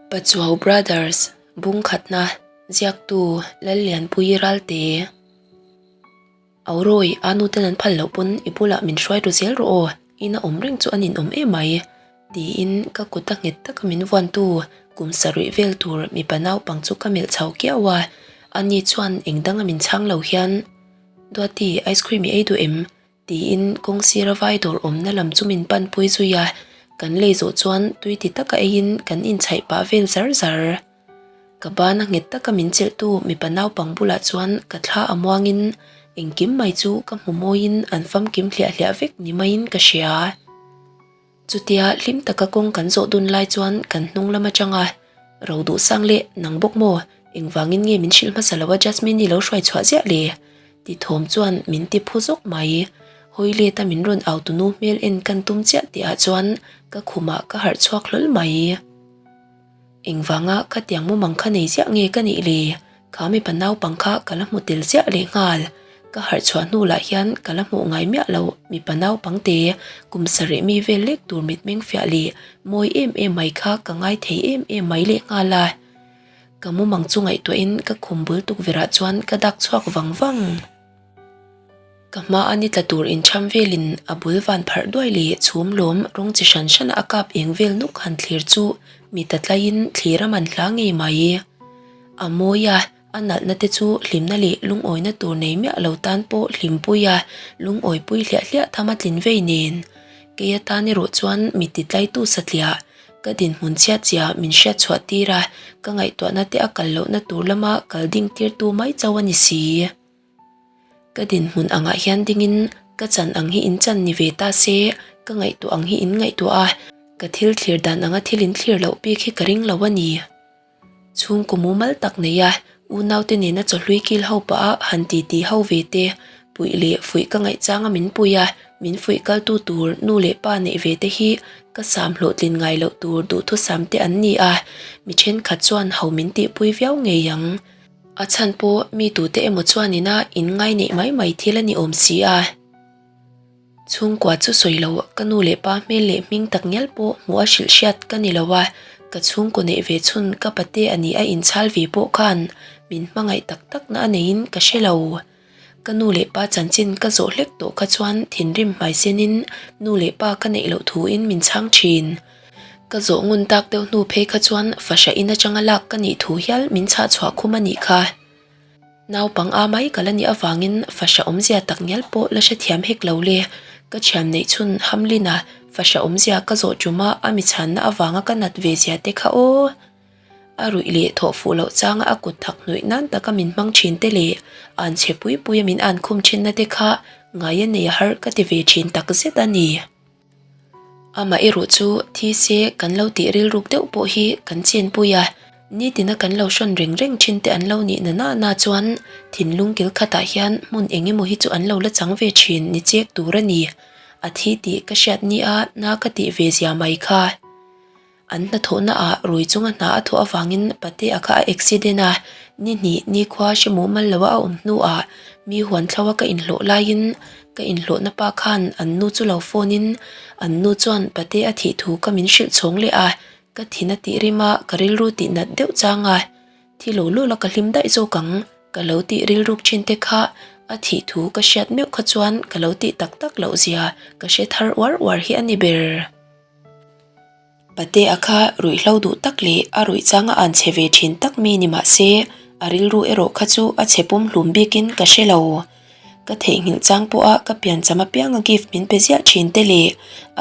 Pachuau Brothers, Bungkhatna, Ziaktu, Lallianpui Ralte. Aurawi, a nu ten an phal loh pawn i bulah min hruai ru zel rawh aw, ina awm reng chu a ninawm em mai, tiin ka kut a nghet taka min vuantu kum sarih vel tur mipa naupang chu ka melh chho kiau a, ani chuan eng danga min chhang lo hian, Duati, ice cream i ei duh em? Tiin kawng sira vai dawr awmna lam chu min panpui zui a, kan lei zawh chuan tui ti taka eiin kan inchhaih pah vel zar zar. Ka bana nghet taka min chelhtu mipa naupang bulah chuan ka thla a muangin engkim mai chu ka hmu mawiin an famkim hliah hliah vek ni maiin ka hria. Chutia hlim taka kawng kan zawh dun lai chuan kan hnung lam atanga ro duh sang leh nang bawk maw engvangin nge min hrilh hmasa lo a Jasmine-i lo hruai chhuah ziah le? Ti thawm chuan min ti phu zawk mai. Hawi leta min rawn au tunu hmel en kan tum chiah tih ah chuan ka khumah ka harh chhuak hlawl mai. Engvanga khatiang mumang kha nei ziah nge ka nih le? Kha mipa naupang kha ka la hmu tel ziah leh nghal. Ka harh chhuah hnu lah hian ka la hmuh ngai miah lo mipa naupang te kum sarih mi vel lek tur mitmeng fiah leh mawi em em mai kha ka ngai thei em em mai leh nghal a. Ka mumang chu ngaihtuahin ka khum bul tukverh ah chuan ka dak chhuak vang vang. Ka hma a ni tla tur inchham velin a bul van pharh duai leh chhum lawm rawng chi hran hrana a kap eng vel nuk han thlir chu mi ta tlaiin thlir a man hla ngei mai. A mawi a, a nalhna te chu hlimna leh lungawina tur nei miah lo tan pawh hlimpui a, lungawipui hliah hliah tham a tlin vei nen. Kei atan erawh chuan mi ti tlaitu satliah ka dinhmun chhiat zia min hriat chhuah tir a, ka ngaihtuahna te a kal lohna tur lama kal ding tirtu mai chauh a ni si. Ka dinhmun angah hian dingin ka chan ang hi in chan ni ve ta se, ka ngaihtuah ang hi in ngaihtuah a, ka thil thlir dan anga thil in thlir loh bik hi ka ring lo a ni. Chhungkaw mumal tak nei a, unaute nena chawhlui kil ho pah a han titi ho ve te, puih leh fuih ka ngaihchang a min pui a, min fuih kaltu tur nu leh pa neih ve te hi ka sam hlawhtlin ngai loh tur duhthusam te an ni a, mi thenkhat chuan ho min tihpui viau ngei ang. A chhan pawh mi tute emaw chuan ina in ngai neih mai mai thil a ni awm si a. Chhungkua chu sawi lo ka nu leh pa hmel leh hming tak ngial pawh hmuh a hrilh hriat ka ni lo a, ka chhungkaw neih ve chhun ka pate a ni a inchhal ve pawh khan min hmangaih tak tak na a neiin ka hre lo. Ka nu leh pa chanchin ka zawh hlek tawh kha chuan thinrim hmaisenin nu leh pa ka neih loh thuin min chhang thin. Ka zawh ngun tak deuh hnu phei kha chuan fahra in atanga lak ka nih thu hial min chhah chhuah khum a nih kha. Naupang a mai ka la nih avangin fahra awmzia tak ngial pawh la hrethiam hek lo le. Ka thian neih chhun Hamlin-a fahra awmzia ka zawh ṭuma a mi chhanna avanga ka nat ve zia te kha aw. A ruih leh thawh fuh loh changa a kut thak hnuih nan taka min hmang thin te leh an chhe pui pui a min an khum thinna te kha ngai a nei a har ka ti ve thin tak zet a ni. Amah erawh chu thi se kan lo tih rilruk deuh pawh hi kan chenpui a, nitina kan lo hrawn reng reng thin te an lo nih na na na chuan thinlung kil khatah hian hmun eng emaw hi chu an lo la chang ve thin ni chek tur a ni. A thi tih ka hriat nia na ka tih ve zia mai kha. An hnathawhna ah rui chunga hna a thawh avangin Patea kha a accident a, ni hnih nikhua hre mumal lo a awm hnuah mi huan thlo a ka inhlawh laiin ka inhlawhna pa khan an nu chu lo phone in an nu chuan Patea thih thu ka min hrilh chhawng leh a, ka thin a tih rim a ka rilru tih nat deuh chang a, thi lo lo la ka hlim daih zawk ang ka lo tih rilruk thin te kha a thih thu ka hriat meuh kha chuan ka lo tih tak tak loh zia ka hre thar uar uar hi a ni ber. Patea kha ruihhlo duh tak leh a ruih changa an chhe ve thin tak mi ni mah se, a rilru erawh kha chu a chhe pum hlum bikin ka hre lo. Ka theihnghilh chang pawha ka piancham apianga gift min pe ziah thin te leh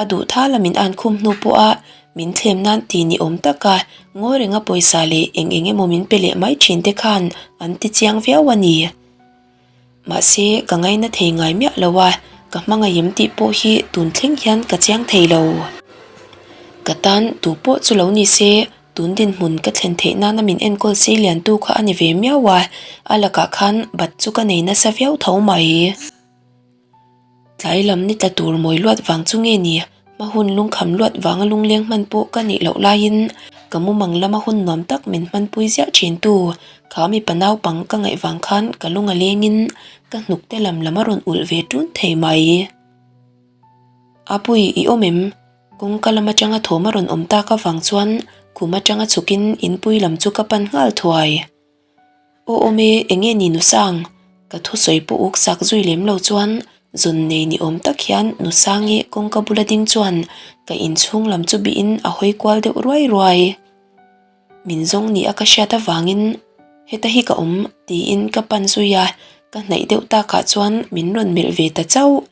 a duh thala min an khum hnu pawha min thlem nan ti ni awm taka ngawi renga pawisa leh eng eng emaw min pe leh mai thin te khan an ti chiang viau a ni. Mahse, ka ngaina thei ngai miah lo a, ka hmangaih tih pawh hi tun thleng hian ka chiang thei lo. Ka tan tu pawh chu lo ni se, tun dinhmun ka thlen theih nana min enkawl sei liantu kha a ni ve miau a, a lakah khan bat chu ka nei nasa viau tho mai. Tlai lam ni tla tur mawi luat vang chu nge ni? Hma hun lungkham luat vanga lungleng hman pawh ka nih loh laiin ka mumang lama hun nuam tak min hmanpui ziah thin tu kha mipa naupang ka ngaih vang khan ka lung a lengin ka hnuk te lam lam a rawn ulh ve tun thei mai. Apui i awm em? Kawngka lam atanga thawm a rawn awm tak avang chuan. Khum atanga chhukin inpui lam chu ka pan nghal thuai. Aw awm e, enge ni Nusang? Ka thusawi pawh uk sak zui lem lo chuan zawn nei ni awm tak hian Nusangi kawngka bula ding chuan ka inchhung lam chu bihin a hawi kual deuh ruai ruai. Min zawng ni a ka hriat avangin heta hi ka awm tiin ka pan zui a, ka hnaih deuh takah chuan min rawn melh ve ta chauh.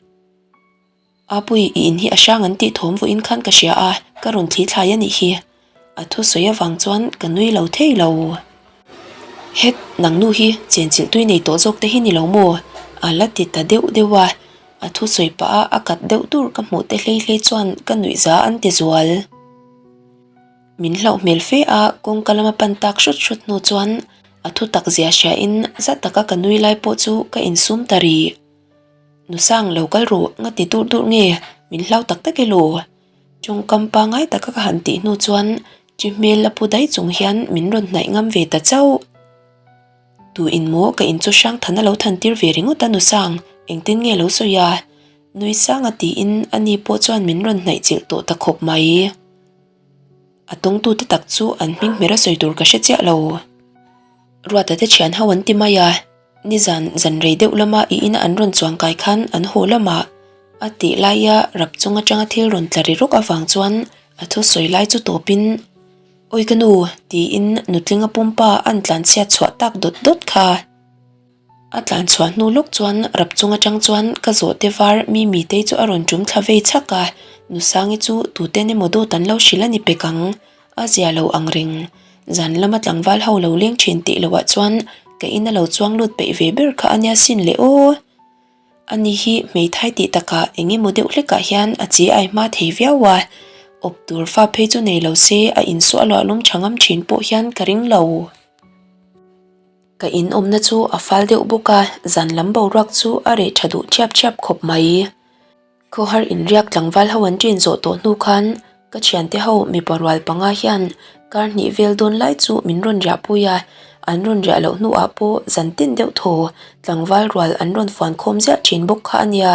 Apui, i in hi a hrang an tih thawm vawiin khan ka hria a, ka rawn thli thlai a nih hi. A thusawi avang chuan ka nui lo thei lo. Het, nang nu hi chenchilh tui nei tawh zawk te hi ni lo maw? A la ti ta deuh deuh a, a thusawi pah a a kat deuh tur ka hmuh te hlei hlei chuan ka nuih za an ti zual. Min hlauh hmel fe a, kawngka lama pan tak hrut hrut hnu chuan a thu tak zia hria in za taka ka nui lai pawh chu ka insum ta rih. Nusang lo kal rawh, nga ti dur dur nge, min hlau tak tak elaw? Tawngkam pangai taka ka han tih hnu chuan chi hmel la pu daih chung hian min rawn hnaih ngam ve ta chauh. Tu in maw ka in chu hrang than a lo than tir ve ringawt a Nusang, engtin nge lo sawi a? Nui sang a tiin ani pawh chuan min rawn hnaih chilh tawh ta khawp mai. A tawngtute tak chu an hming hmer a sawi tur ka hre chiah lo. Ruata te thian ho an ti mai a, nizan zan rei deuh lama i ina an rawn chuang kai khan an haw lamah a tih laia rap chung atanga thil rawn tla ri rawk avang chuan a thusawi lai chu tawpin Awi ka nu tiin nutlinga pumpa an tlanchhiat chhuah tak dawt dawt kha. A tlan chhuah hnu lawk chuan rap chung atang chuan ka zawhte var Mimi tei chu a rawn tum thla vei chhak a, Nusangi chu tuten emaw dawt an lo hrilh a ni pek ang, a zia lo ang reng. Zan lama tlangval ho lo leng thin tih loh ah chuan ka in a lo chuang lut peih ve ber kha a nia sin le aw. Ani hi hmeithai tih takah eng emaw deuh hlekah hian a chi ai hma thei viau a, awp tur fa phei chu nei lo se a insuah luah lum tha ngam thin pawh hian ka ring lo. Ka in awmna chu a fal deuh bawk a, zan lam boruak chu a reh tha duh thiap thiap khawp mai. Khawhar inriak tlangval ho an ṭin zawh tawh hnu khan ka thiante ho mipa rual panga hian kar hnih vel dawn lai chu min rawn riahpui a, an rawn riah loh hnuah pawh zan tin deuh thaw tlangval rual an rawn fuan khawm ziah ṭhin bawk kha a nia.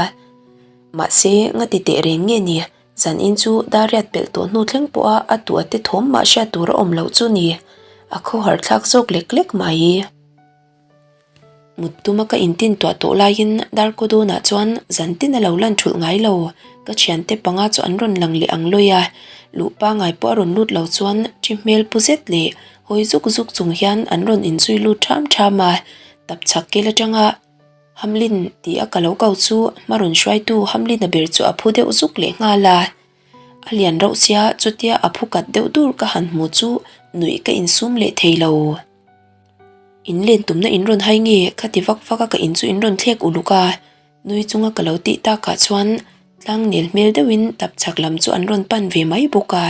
Mahse, ngati teh reng nge ni? Zan in chu dariat pelh tawh hnu thleng pawha a tuah te thawm mah hriat tur a awm loh chu ni, a khawhar thlak zawk lek lek mai. Mut tuma ka intin tuah tawh laiin Darko dawnah chuan zan tin a lo lan thulh ngai lo, ka thiante panga chu an rawn lang leh ang lawi a, luh pangai pawh a rawn lut lo chuan thi hmel pu zet leh hawi zuk zuk chung hian an rawn inzui lut ṭham ṭham a, tapchhak kel aṭanga Hamlin tih a ka lo kau chu hma rawn hruaitu Hamlin-a ber chu a phu deuh zuk leh nghal a. A lian rauh sia chutia a phu kat deuh dur ka han hmu chu nuih ka insum leh thei lo. In len tumna in rawn hai nge ka ti vak vak a ka in chu in rawn thlek uluk a. Nui chunga ka lo tih takah chuan tlang nel hmel deuhin tapchhak lam chu an rawn pan ve mai bawk a.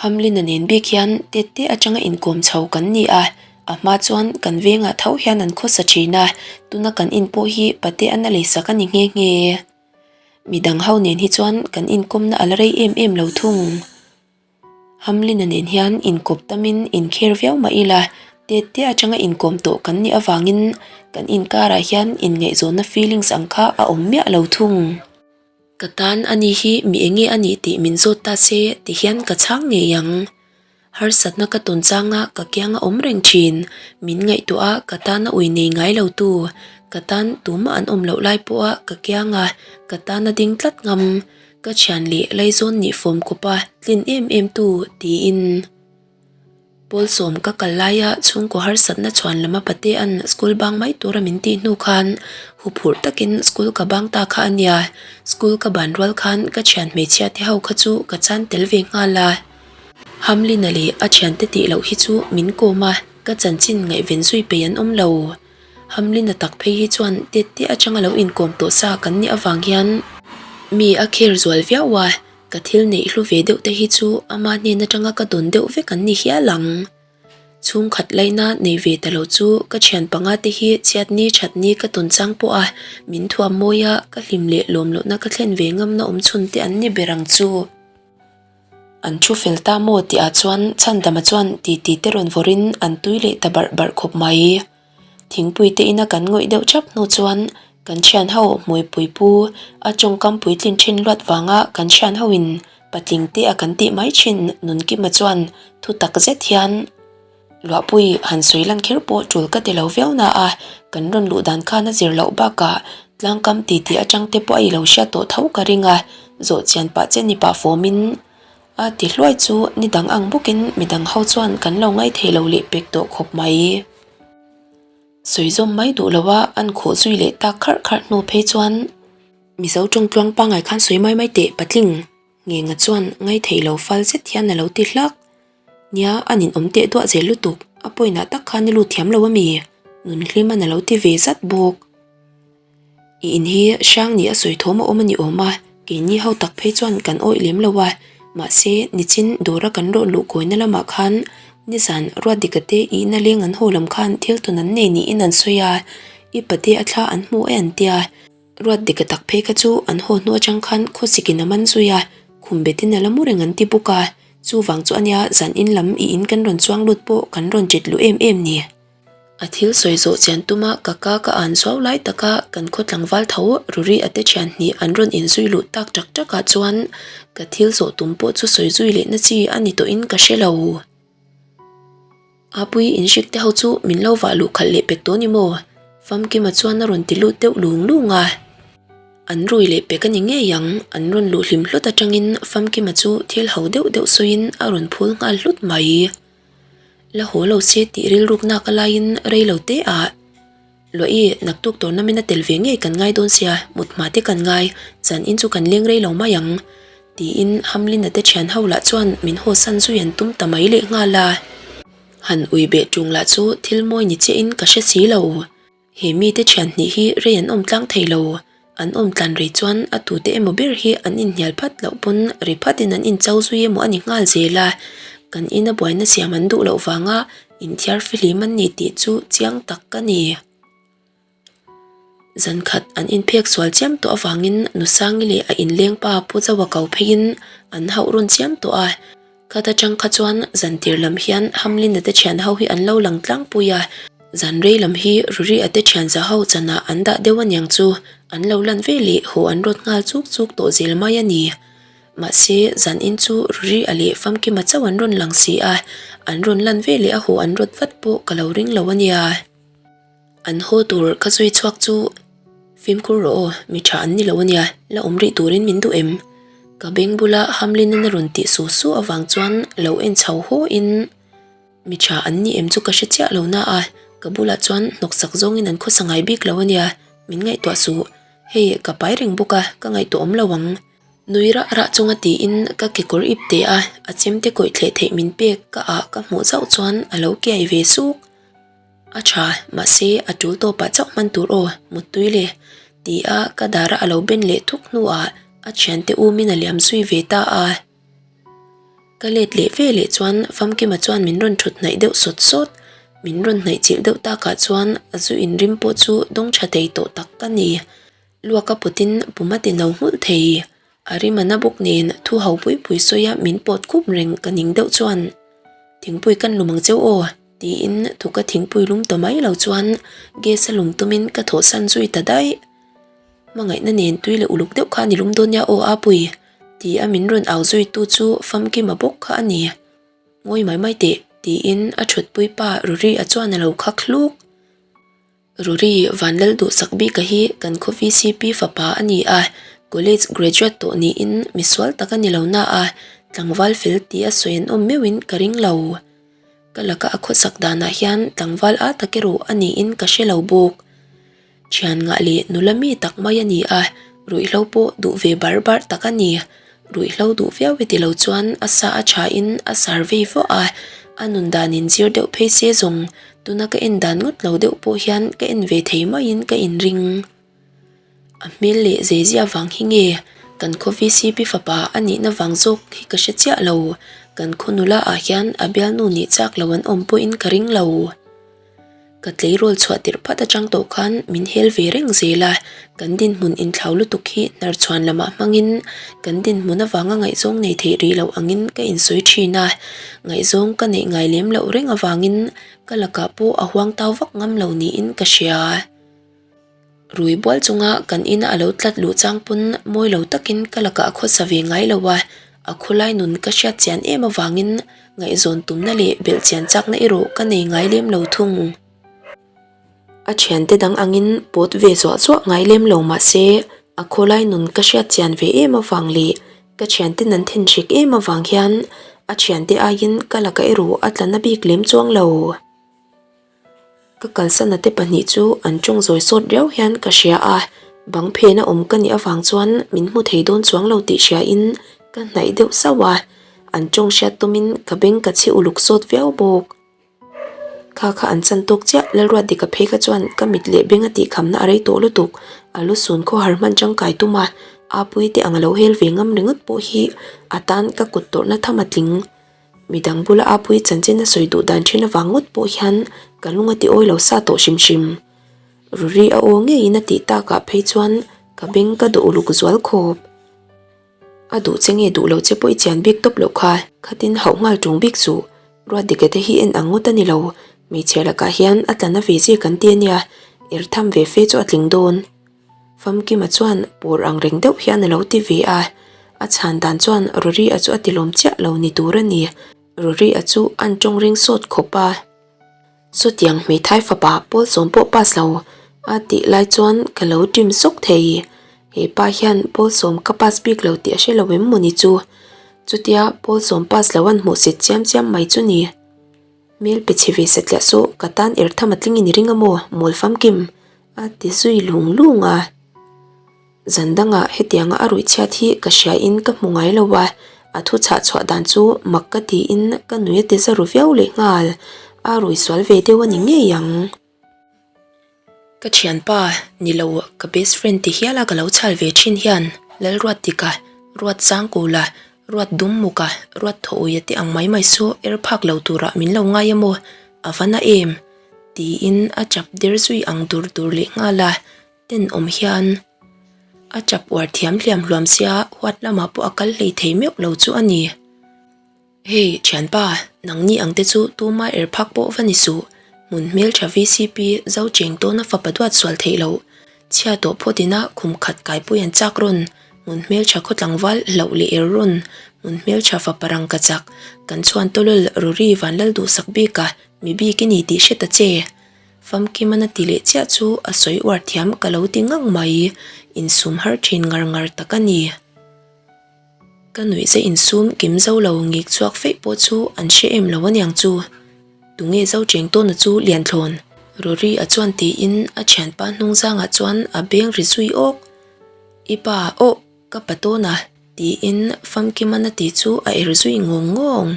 Hamlin-a nen bik hian tet te atanga inkawm chho kan ni a, a hma chuan kan vengah tho hian an khawsa thin a, tuna kan in pawh hi pate an a leisak a ni nghe nghe. Midang ho nen hi chuan kan inkawmna a la rei em em lo thung. Hamlin-a nen hian inkawp tamin inkher viau mah ila, tet te atanga inkawm tawh kan nih avangin kan inkarah hian inngaihzawnna feelings ang kha a awm miah lo thung. Ka tan ani hi mi enge a nih tih min zawt ta se ti hian ka chhang ngei ang. Harsatna ka tawn changa ka kiang a awm reng thin, min ngaihtuah a ka tan a ui nei ngai lo tu, ka tan tumah an awm loh lai pawha ka kiang a ka tan a ding tlat ngam, ka thian leh laizawn nih fawm kawpa tlin em em tu tiin. Pawlsawm ka kal laia chhungkaw harsatna chhuan lama patea'n school bang mai tura min tih hnu khan huphurh takin school ka bang ta kha a nia. School ka ban rual khan ka thian hmeichhia te ho kha chu ka chan tel ve nghal a. Hamlina leh a thiante tih loh hi chu min kawm a, ka chanchin ngaihven zui peih an awm lo. Hamlina tak phei hi chuan tet te atanga lo inkawm tawh sa kan nih avang hian mi a kher zual viau a. Ka thil neih hlu ve deuh te hi chu ama hnen atanga ka dawn deuh vek an ni hial ang. Chhungkhat laina nei ve ta lo chu ka thian panga te hi chhiatni thatni ka tawn chang pawh a, min thuam mawi a, ka hlim leh lawm lohna ka thlen ve ngamna awm chhun te an ni ber ang chu. An thu fel ta maw tih ah chuan Chhandama chuan titi te rawn vawrh in an tui leh ta barh barh khawp mai. Thingpui te ina kan ngawih deuh thap hnu chuan kan thian ho hmuipui pu a tawngkam puitlin thin luat vanga kan thian ho in Patling te a kan tih mai thin Nunkima chuan thu tak zet hian Luahpui han sawi lan kher pawh tul ka ti lo viau na a, kan rawn luh dan khan a zir loh bakah tlangkam titi atang te pawh a i lo hriat tawh tho ka ring a, zawh chian pah che ni pah fawmin a ti hluai chu ni dang ang bawkin midang ho chuan kan lo ngaithei lo leh pek tawh khawp mai. Sawi zawm mai duh lo a an khuh zui leh tak kharh kharh hnu phei chuan Mizo tawng tluang pangngai khan sawi mai mai teh patling Ngenga chuan ngaithei lo fal zet hian a lo ti hlak. Nia a ninawm teh duah zel lutuk a pawinah tak khan i lut thiam lo ami? Nunhliman a lo ti ve zat bawk. I in hi hrang ni a sawi thawm a awm a ni awm a, keini ho tak phei chuan kan awih lem lo a, mahse nichin dawra kan rawh luh kawina lamah khan nizan Ruatdika te ihna leng an haw lam khan thil tawn an nei niin an sawi a, i pate a thla an hmu e an tia. Ruatdika tak phei kha chu an haw hnu atang khan khawsikin a man zui a, khum betin a la mu reng an ti bawk a, chuvang chu ania zan in lam i in kan rawn chuang lut pawh kan rawn ṭit luh em em ni. A thil sawi zawh chian tuma ka ka ka an zuau lai taka kan khaw tlangval tho Ruri a te thian hnih an rawn inzui luh tak tak takah chuan ka thil zawh tum pawh chu sawi zui leh na chi a ni tawhin ka hre lo. Apui inhrik te ho chu min lo vah luh khalh leh pek tawh ni maw? Famkima chuan a rawn ti lut deuh lung lung a. An rui leh pek a ni ngei ang, an rawn luh hlim hlut atangin Famkima chu thil ho deuh deuh sawiin a rawn phul nghal hlut mai. La haw lo se tih rilruk nak a laiin rei lo te ah Luahi naktuk tournament a tel ve ngei kan ngai dawn sia, mut hma te kan ngai, zan in chu kan leng rei lo mai ang tiin Hamlin-a te thian ho lah chuan min haw san zui an tum ta mai leh nghal a. Han ui beh tung lah chu thil mawi ni chiah in ka hre si lo. He mite thian hnih hi rei an awm tlang thei lo. An awm tlan rei chuan a tute emaw ber hi an inhnial phat loh pawn ri phatin an incho zui emaw a ni nghal zel a. Kan ina buaina siam an duh loh vanga inthiar fihlim an ni tih chu chiang tak ka ni. Zan khat an inphek sual chiam tawh avangin Nusangi leh a inlengpa Pu Zoa ko pheiin an hauh rawn chiam tawh a. Khat atang kha chuan zan tir lam hian Hamlin-a te thian ho hi an lo lang tlangpui a, zan rei lam hi Ruri-a te thian za ho chanah an dah deuh aniang chu an lo lan ve leh haw an rawt nghal chuk chuk tawh zel mai a ni. Mahse, zan in chu Ruri-a leh Famkima chauh an rawn lang si a, an rawn lan ve leh a haw an rawt vat pawh ka lo ring lo a nia. An haw tur ka zui chhuak chu fimkhur rawh aw, mi tha an ni lo ania, la awm rih turin min duh em? Ka beng bula Hamlin-in a rawn tih su su avang chuan lo en chho haw in mi tha an ni em chu ka hre chiah lo na a, ka bulah chuan hnawksak zawngin an khawsa ngai bik lo ania, min ngaihtuah suh. Hei ka pai reng bawk a, ka ngaihtuah awm lo ang. Nui rah rah chunga tiin ka kekawr ip teh a, a chemte kawih thleh theih min pek ka ah ka hmuh zauh chuan a lo kiai ve suk. A tha, mahse a tul tawpah chauh hman tur aw, muttui le, ti a ka dara a lo ben leh thuk hnuah a thiante umin a liam zui ve ta a. Ka let leh ve leh chuan Famkima chuan min rawn thut hnaih deuh sawt sawt, min rawn hnaih chilh deuh takah chuan a zu inrim pawh chu dawng tha thei tawh tak ka ni. Luak a pawtin pum a ti no nghulh thei. A rim a na bawk nen thu ho pui pui sawi a min pawt khup reng ka ning deuh chuan Thingpui kan lum ang cheu aw tiin thu ka thingpui lum ta mai lo chuan gas a lum tumin ka thawhsan zui ta daih. Hmangaihna nen tui leh uluk deuh kha a ni lum dawn nia aw Apui ti a min rawn au zui tu chu Famkima bawk kha a ni. Ngawi mai mai teh tiin a thutpui pa Ruri a chuan a lo khak hluk. Ruri Vanlal Duhsak bika hi kan khaw VCP fapa a ni a, college graduate tawh niin misual tak a ni lo na a, tlangval fel tih a sawi an awm meuhin ka ring lo. Ka laka a khawsak danah hian tlangval a tak erawh a niin ka hre lo bawk. Thian ngah leh nula mi tak mai a ni a, ruihhlo pawh duh ve bar bar tak a ni. Ruihhlo duh viau e ti lo chuan a sa a thain a sar vei vawh a, a nun danin zir deuh phei se zawng Tuna ka en dan ngawt lo deuh pawh hian ka en ve thei maiin ka inring. A hmel leh zeizia vang hi nge kan khaw VCP fapa a nihna vang zawk hi ka hre chiah lo, kan khaw nula ah hian a bialnu nih chak lo an awm pawhin ka ring lo. Ka tleirawl chhuah tirh phat atang tawh khan min hel ve reng zel a, kan dinhmun inthlau lutuk hi hnarchhuan lamah hmangin kan dinhmun avanga ngaihzawng nei theih rih loh angin ka insawi thin a, ngaihzawng ka neih ngai lem loh reng avangin Ka lakah pawh a huang tau vak ngam lo niin ka hria. Rui bual chunga kan ina a lo tlat luh chang pawn mawi lo takin ka lakah a khawsa ve ngai lo a. A khawlai nun ka hriat chian em avangin ngaihzawn tumna leh belhchian chakna erawh ka nei ngai lem lo thung. A thiante dang angin pawt ve zuah zuah ngai lem lo mah se a khawlai nun ka hriat chian ve em avang leh ka thianten an thinhrik em avang hian a thiante aiin ka laka erawh a tla na bik lem chuang lo. Ka kalsana te pahnih chu an tawng zawi sawt riau hian ka hria a, bang phena awm ka nih avang chuan min hmu thei dawn chuang lo tih hriain ka hnaih deuh sauh a, an tawng hriat tumin ka beng ka chhi uluk sawt viau bawk. Kha kha an chan tawk chiah, Lalruatdika phei kha chuan ka mit leh beng a tihkhamna a rei tawh lutuk, a lu sun khawhar hman tangkai tum a, Apuii te ang a lo hel ve ngam ringawt pawh hi a tan ka kut tawrhna tham a tling. Midang bula Apuii chanchin a sawi duh dan thin avang ngawt pawh hian ka lung a ti awi lo sa tawh hrim hrim. Ruri a aw ngeiin a tih takah phei chuan ka beng ka duh uluk zual khawp. A duh che nge duh lo che pawh i chian bik tawp loh kha, khatin hauh nghal ṭung bik suh. Ruatdika te hi en ang ngawt a ni lo, hmeichhia lakah hian a tla na ve zia kan ti a nia, er tham ve fe chu a tling dawn. Famkima chuan pawr ang reng deuh hian a lo ti ve a, a chhan dan chuan Rory-a chu a ti lawm chiah lo ni tur a ni. Rory-a chu an ṭawng ring sawt khawp a. Sawtiang hmeithai fapa pawl sawm pawh pass lo a tih lai chuan ka lo ṭim sawk thei. He pa hian pawl sawm ka pass bik lo tih a hre lo em mawni chu. Chutia pawl sawm pass lo an hmuh sit chiam chiam mai chu ni. Hmel pe chhe ve satliah saw ka tan er tham a tling in i ring a maw mawl famkim a ti zui lung lung a. Zan dangah hetianga a ruih chhiat hi ka hria in ka hmu ngai lo a, a thu chhah chhuah dan chu mak ka tiin ka nui a ti za ru viau leh nghal, a rui sual ve deuh a ni ngei ang. Ka thianpa, ni lo ka best friend ti hiala ka lo chhal ve thin hian Lalruat tika, Ruat Zangkula, Ruat Dum Muka, Ruat Thawuia te ang mai mai chu er phak lo turah min lo ngai a maw, a va na em? tiin a chap der zui ang dur dur leh nghal a. Tenawm hian a chap uar thiam hliam hluam sia huat lamah pawh a kal hlei thei meuh lo chu a ni. Hei thianpa, nangni ang te chu tuma er phak pawh va ni suh, hmun hmeltha vcp zo cheng tawna fapa duat sual theih loh, chhia tawh phawt ina khum khat kaipui an chak rawn, hmun hmeltha khaw tlangval hlauh leh er rawn, hmun hmeltha fapa rang ka chak, kan chhuan tawlawl Rory vanlal duhsak bika mi bik i ni tih hre ta che. Famkiman a ti leh chiah chu a sawi uar thiam ka lo ti ngang mai, insum har thin ngar ngar tak a ni. Ka nuihza insum kim zo lo ngik chhuak feih pawh chu an hre em lo aniang chu. Tunge zo cheng tawna chu Lianthlawn? Rory a chuan tiin a thianpa hnung zangah chuan a beng ri zui awk. I pa, awh, ka pa tawna tiin Famkiman a ti chu a er zui ngawng ngawng.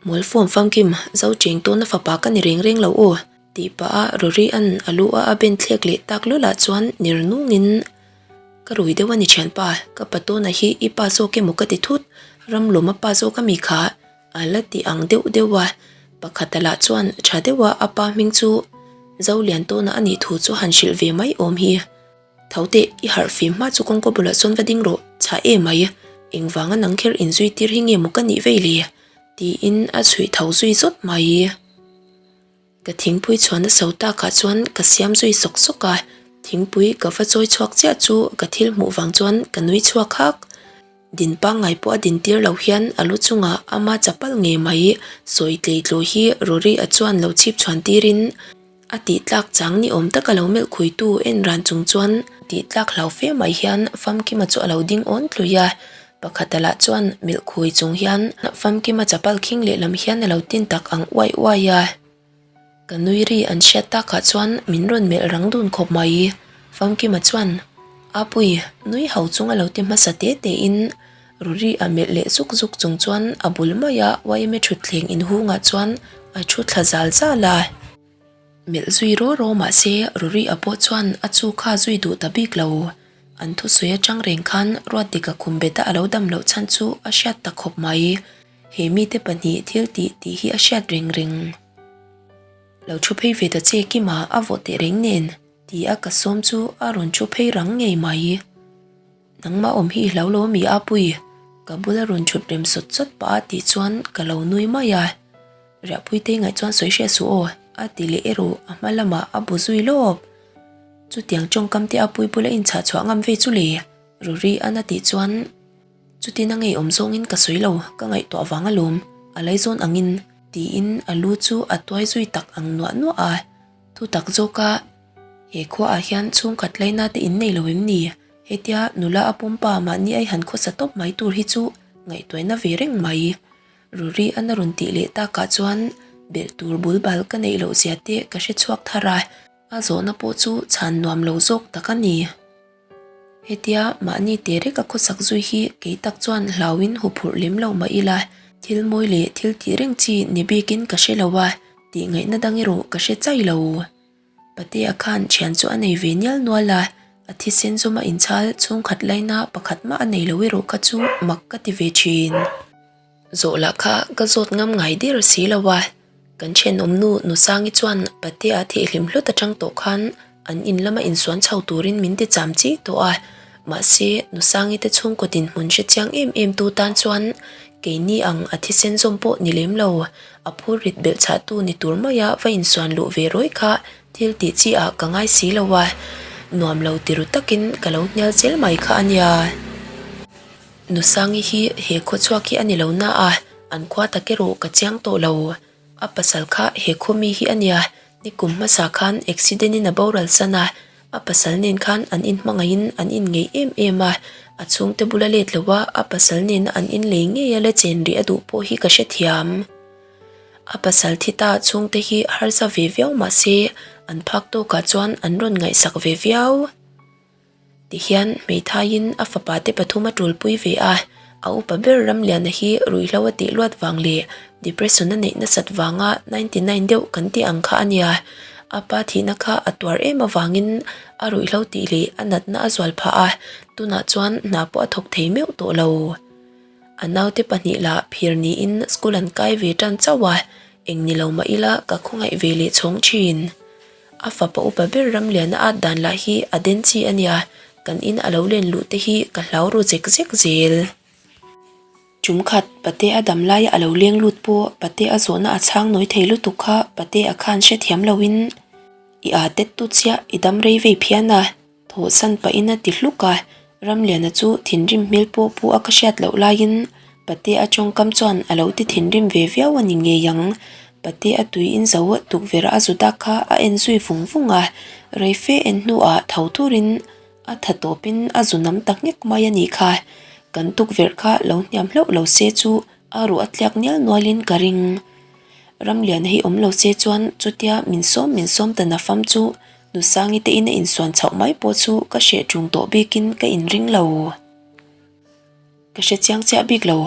Mawlfawm famkim, zo cheng tawna fapa ka ni reng reng lo aw, tih pah a Rory an a lu a a ben thlek leh tak lawlah chuan ner nungin, Ka rui deuh a ni thianpa, ka pa tawna hi i pa zawk emaw ka ti thut, Ramlawma pa zawk a mi kha a la ti ang deuh deuh a, pakhata lah chuan tha deuha a pa hming chu Zolian tawna a nih thu chu han hrilh ve mai awm hi. Tho teh, i harh fim hma chu kawngka bulah chuan va ding rawh, chhah e mai, engvanga nang kher inzui tir hi nge maw ka nih vei le? tiin a chhuih tho zui zawt mai. Ka thingpui chhuan a so takah chuan ka siam zui sawk sawk a, thingpui ka va chawi chhuak chiah chu ka thil hmuh vang chuan ka nui chhuak hak. Din pangngai pawh a din tir lo hian a lu chungah ama chapal ngei mai sawi tlei tlaw hi Rory a chuan lo chhip chhuan tirin a tih tlak chang ni awm taka lo melh khuitu en ran chung chuan tih tlak hlau fe mai hian Famkima chu a lo ding awn tlui a, pakhata lah chuan melh khui chung hian Famkima chapal khing lehlam hian a lo tin tak ang uai uai a. Ka nui ri an hriat takah chuan min rawn melh rang dun khawp mai. Famkima chuan, Apui, nui ho chung a lo ti hmasa te te in Ruri a melh leh zuk zuk chung chuan a bul maia yma thutthleng inhungah chuan a thu thla zal zal a. Melh zui raw raw mahse Ruri a pawh chuan a chu kha zui duh ta bik lo. An thusawi atang reng khan Ruatdika khumbeta a lo dam loh chhan chu a hriat ta khawp mai. He mite pahnih thil tih tih hi a hriat reng reng. Lo thu phei ve ta che Kima a vawh teh reng nen ti a ka sawm chu a rawn thu phei rang ngei mai. Nangmah awm hi i hlau lo ami Apui? Ka bula rawn thut rem sawt sawt pah a tih chuan ka lo nui mai a. Riahpuitei ngaih chuan sawi hriat suh aw a ti leh erawh a hma lamah a bu zui lawp. Chutiang tawngkam te Apui bula inchhah chhuah ngam ve chu le Ruri an a tih chuan. Chutin a ngeiawm zawngin ka sawi lo, ka ngaihtuah vang alawm, a laizawn angin, tiin a lu chu a tuai zui tak ang nuah nuah a. Thu tak zawka he khuaah hian chhungkhat laina te in nei lo em ni? Hetia nula a pumpa mahni ai han khawsa tawp mai tur hi chu ngaihtuaina ve reng mai. Ruri an a rawn tih leh takah chuan belh tur bul bal ka neih loh zia te ka hre chhuak thar a, a zawhna pawh chu chhan nuam lo zawk tak a ni. Hetia mahni te rek a khawsak zui hi kei tak chuan hlauin huphurh lem lo mah ila, thil mawi leh thil tih reng chi ni bikin ka hre lo a, tih ngaihna dang erawh ka hre chai lo. Patea khan thian chu a nei ve nial nual a, a thisen zawma inchhal chhungkhat laina pakhat mah a nei lo erawh kha chu mak ka ti ve thin. Zawh lah kha ka zawt ngam ngai der si lo a, kan thenawmnu Nusangi chuan Patea thihhlim hlut atang tawh khan an in lama insuan chho turin min ti cham chi tawh a, mahse Nusangi te chhungkaw dinhmun hre chiang em em tu tan chuan keini ang a thisen zawm pawh ni lem lo, a phur rit belh chhah tu ni tur maia va insuan luh ve rawih kha thil tih chi ah ka ngai si lo a, nuam lo ti ru takin ka lo hnial zel mai kha a nia. Nusangi hi he khaw chhuak hi a ni lo na a, an khua tak erawh ka chiang tawh lo. A pasal kha he khaw mi hi a nia, nikum hmasa khan accident in a boral san a, a pasal nen khan an inhmangaihin an inngeih em em a, a chhungte bula let lo a, a pasal nena an inlei ngei a la chen rih a duh pawh hi ka hrethiam. A pasal thi ta chhungte hi harsa ve viau mah se an phak tawkah chuan an rawn ngaihsak ve viau. Tihian hmeithaiin a fapa te pathum a tulpui ve a, a upa ber Ramliana hi ruihhlo a tih luat vang leh depression a neih nasat vanga 99 deuh kan tih ang kha a nia. A pa thihna kha a tuar em avangin a ruihhlo tih leh a natna a zual phah a, tunah chuan hna pawh a thawk thei meuh tawh lo. A naute pahnih lah phir niin school an kai ve tan chauh a, eng ni lo mah ila ka khawngaih ve leh chhawng thin. A fapa upa ber Ramliana at dan lah hi a den chi a nia, kan in a lo len luh te hi ka hlau ru zek zek zel. Tum khat Pate a dam laia a lo leng lut pawh Pate a zawhna a chhang nawi thei lutuk kha Pate a khan hrethiam loin i aa tet tut chiah i dam rei vei phian a. Thawhsan pahin a ti hluk a, Ramliana chu thinrim hmel pawh pu a ka hriat loh laiin Patea tawngkam chuan a lo ti thinrim ve viau a ni ngei ang. Patea tui in zo tukverh a zu dak kha a en zui vung vung a, rei fe en hnuah tho turin a tha tawpin a zu nam ta nghek mai a nih kha. Kan tukverh kha lo hniam hlauh lo se chu a ruh a tliak nial nualin ka ring. Ramliana hi awm lo se chuan chutia min sawm min sawm ta nafam chu Nusangi te in a insuan chhoh mai pawh chu ka hreh ṭung tawh bikin ka inring lo. Ka hre chiang chiah bik lo.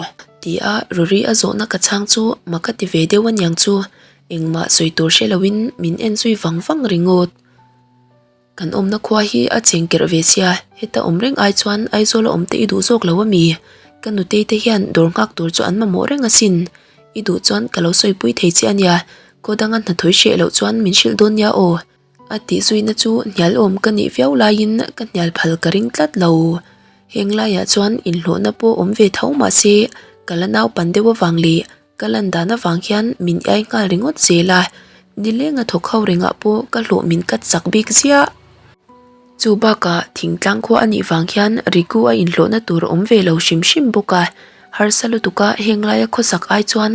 Ti a Ruri a zawhna ka chhang chu mak ka ti ve deuh aniang chu engmah sawi tur hre loin min en zui vang vang ringawt. Kan awmna khua hi a cheng kerh ve sia, heta awm reng ai chuan Aizawl a awm te i duh zawk lo ami? Ka nutei te hian dawr nghak tur chu an mamawh reng asin. I duh chuan ka lo sawipui thei che ania, khaw danga hnathawih hreh loh chuan min hrilh dawn nia aw. A tih zuina chu hnial awm ka nih viau laiin ka hnial phal ka ring tlat lo. Heng laiah chuan inhlawhna pawh awm ve tho mah se ka la naupan deuh avang leh ka lan dan avang hian min iai nghal ringawt zel a, nilenga thawk ho rengah pawh ka hlawh min kat chak bik ziah. Chu bakah thingtlang khua a nih vang hian Riku a inhlawhna tur a awm ve lo hrim hrim bawk a, harsa lutuka heng laia khawsak ai chuan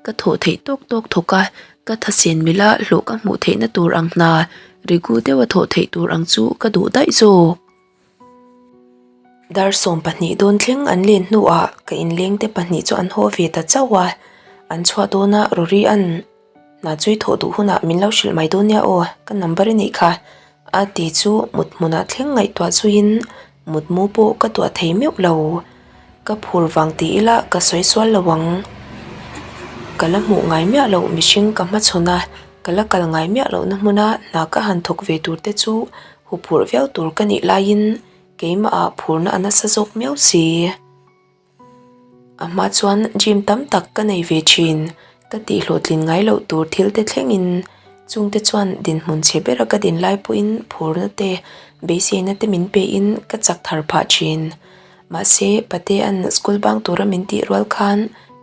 ka thawh theih tawk tawk thawk a, ka thasen mila hlawh ka hmuh theihna tur ang hna Riku deuha thawh theih tur ang chu ka duh daih zawk. Dar 12 dawn thleng an len hnuah ka inlengte pahnih chu an haw ve ta chauh a, an chhuah dawnah Rory an. Hna chu i thawh duh hunah min lo hrilh mai dawn nia aw, ka number i neih kha. A ti chu mut hmunah thleng ngaihtuah zuiin mutmu pawh ka tuah thei meuh lo. Ka phur vang ti ila ka sawi sual lo ang. Ka la hmuh ngai miah loh mihring ka hmachhawn a, ka la kal ngai miah lohna hmuna hna ka han thawk ve tur te chu huphurh viau tur ka nih laiin keimahah phurna a nasa zawk miau si. A hma chuan gym tam tak ka nei ve thin, ka tih hlawhtlin ngai loh tur thil te thlengin chungte chuan dinhmun chhe bera ka din lai pawhin phurna te beiseina te min pein ka chak thar phah thin. Mahse Patea'n school bang tura min tih rual khan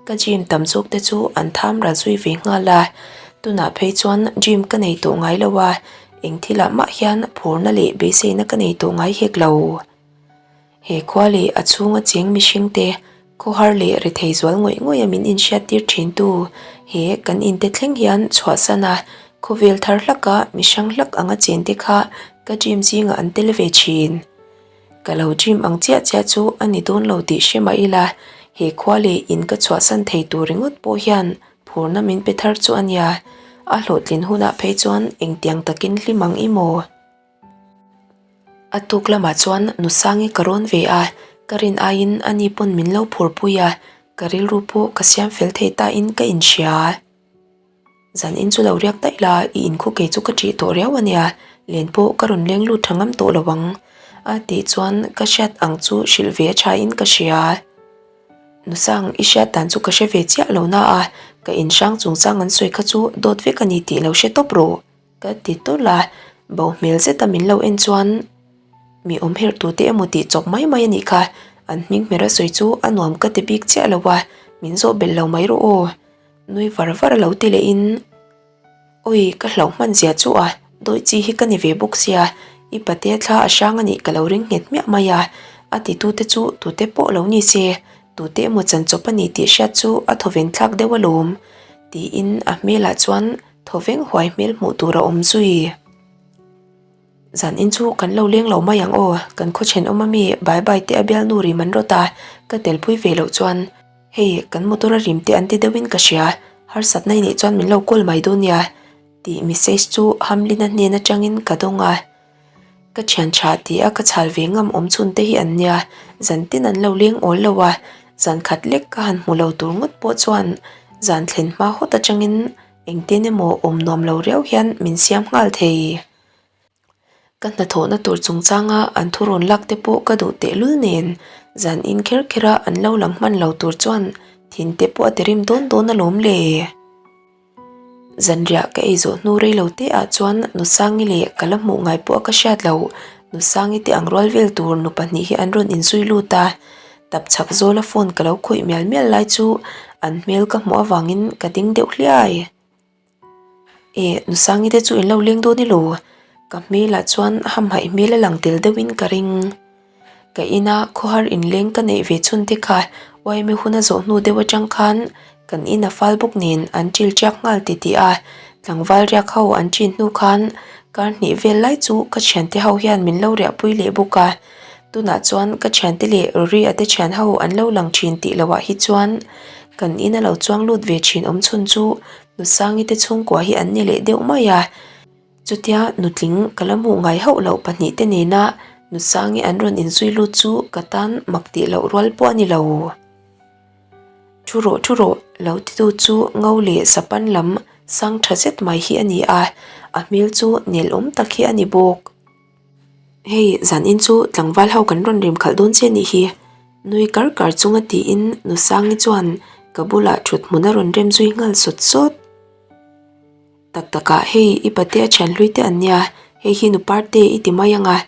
ka gym tam zawk te chu an tham ral zui ve nghal a, tunah phei chuan gym ka nei tawh ngai lo a, eng thilah mah hian phurna leh beiseina ka nei tawh ngai hek lo. He khua leh a chhunga cheng mihringte Khawhar leh rethei zual ngawih ngawih a min inhriattir thintu he kan inte thleng hian chhuahsan a, khawvel thar hlaka mi hrang hlak anga chente kha ka dream zingah an tel ve thin. Ka lo dream ang chiah chiah chu a ni dawn lo tih hre mah ila, he khua leh in ka chhuahsan thei tur ringawt pawh hian phurna min pe thar chu a nia, a hlawhtlin hunah phei chuan engtiang takin hlim ang i maw? A tuk lamah chuan Nusangi ka rawn ve a, ka rin aiin ani pawn min lo phurpui a, ka rilru pawh ka siam fel thei tain ka inhria. Zan in chu lo riak daih la, i inkhu kei chu ka ṭih tawh riau a nia, len pawh ka rawn leng lut ṭha ngam tawh lo ang a tih chuan ka hriat ang chu hrilh ve a ṭhain ka hria. Nusang, i hriat dan chu ka hre ve chiah lo na a, ka inhrang chungchang an sawi kha chu dawt vek a ni tih lo hre tawp rawh. Ka ti tawlh a, bo hmel zeta min lo en chuan mi awm herh tute emaw tih chawp mai mai a nih kha, an hming hmer a sawi chu a nuam ka ti bik chiah lo a, min zawh belh lo mai rawh aw. Nui var var a lo ti leh in, Awi ka hlauh hman zia chu a, dawih chi hi ka ni ve bawk sia, i patea thla a hrang a nih ka lo ring nghet hmiah mai a, a titute chu tute pawh lo ni se, tute emaw chan chawp a ni tih hriat chu a thawven thlak deuh alawm, tiin a hmelah chuan Thawveng huai hmel hmuh tur a awm zui. Zan in chu kan lo leng lo mai ang aw, kan khaw thenawm ami bai bai te a bialnu rim an rawt a, ka telpui ve loh chuan hei kan motor a rim te an ti deuhin ka hria, harsatna i neih chuan min lo call mai dawn nia tih message chu Hamlin-a hnen atangin ka dawng a. Ka thian tha ti a ka chhal ve ngam awm chhun te hi an nia, zan tin an lo leng awl lo a, zan khat lek ka han hmu lo tur ngawt pawh chuan zan thlen hma hawt atangin engtin emaw awm nuam lo riau hian min siam nghal thei. Ka hnathawhna tur chungchanga an thu rawn lak te pawh ka duh tehlul nen zan in kher kher a an lo lang hman lo tur chuan thin te pawh a ti rim dawn dawn alawm le. Zanriah ka ei zawh hnu rei lo te ah chuan Nusangi leh ka la hmuh ngai pawh a ka hriat loh Nusangi te ang rual vel tur nu pahnih hi an rawn inzui lut a, tap chhak zawla phone ka lo khawih mial mial lai chu an hmel ka hmuh avangin ka ding deuh hliai. Eh Nusangi te chu in lo leng dawn ilo? Ka hmelah chuan hamhaih hmel a lang tel deuhin ka ring. Ka ina khawhar inleng ka neih ve chhun te kha uaimi hun a zawh hnu deuh atang khan kan in a fal bawk nen an ṭil ṭiak nghal ti tih a, tlangval riak ho an ṭin hnu khan kar hnih vel lai chu ka thiante ho hian min lo riahpui leh bawk a, tunah chuan ka thiante leh Rory a te thian ho an lo lang ṭhin tih loh ah hi chuan kan in a lo chuang lut ve ṭhin awm chhun chu Nusangi te chhungkua hi an ni leh deuh mai a. Chutia nutling ka la hmuh ngai hauh loh pahnihte nena Nusangi an rawn inzui lut chu ka tan mak tih loh rual pawh a ni lo. Thu rawh thu rawh lo titu chu ngo leh sapan lam sang tha zet mai hi a ni a, a hmel chu nelawm tak hi a ni bawk. Hei zanin chu tlangval ho kan rawn rim khalh dawn che nih hi, nui kar kar chunga tiin Nusangi chuan ka bulah thut hmun a rawn rem zui nghal sawt sawt. Tak takah hei i pate a thian hlui te an nia, hei hi nu parte i ti mai ang a,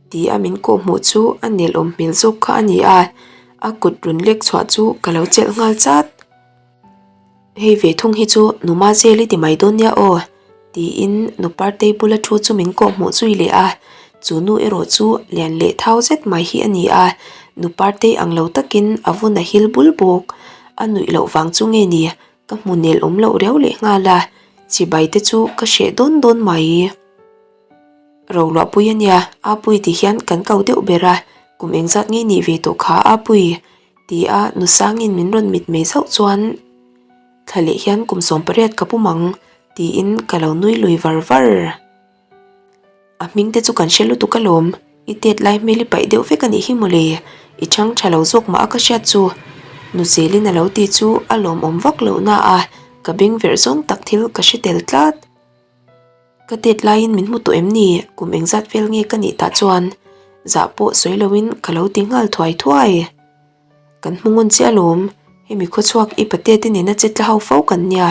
ti a min kawh hmuh chu a nelawm hmel zawk kha a ni a, a kut rawn lek chhuah chu ka lo chelh nghal chat. Hei ve thung hi chu nu Mazel i ti mai dawn nia aw, tiin nu Partei bula thu chu min kawh hmuh zui leh a, chu nu erawh chu lian leh thau zet mai hi a ni a, nu Partei ang lo takin a vun a hil bul bawk, a nuih loh vang chu nge ni Ka hmu nel awm loh riau leh nghal a, chibai te chu ka hreh dawn dawn mai. Roluahpui a nia, Apui ti hian kan ko deuh ber a, kum engzat ngei nih ve tawh kha Apui? ti a Nusangin min rawn mitmei zauh chuan thla leh hian kum 18 ka pum ang tiin ka lo nui lui var var. A hming te chu kan hre lutuk alawm, i tet lai hmel i paih deuh vek a nih hi mawle, i chhang tha lo zawk mah a ka hriat chu. Nuzelin a lo ti chu a lawmawm vak loh na a, ka beng verh zawng tak thil ka hre tel tlat. Ka tet laiin min hmu tawh em ni, kum engzat vel nge ka nih tah chuan zah pawh sawi loin ka lo ti nghal thuai thuai. Kan hmu ngun chiah alawm, hemi khawchhuak i pate te nena che tla ho fo kan nia,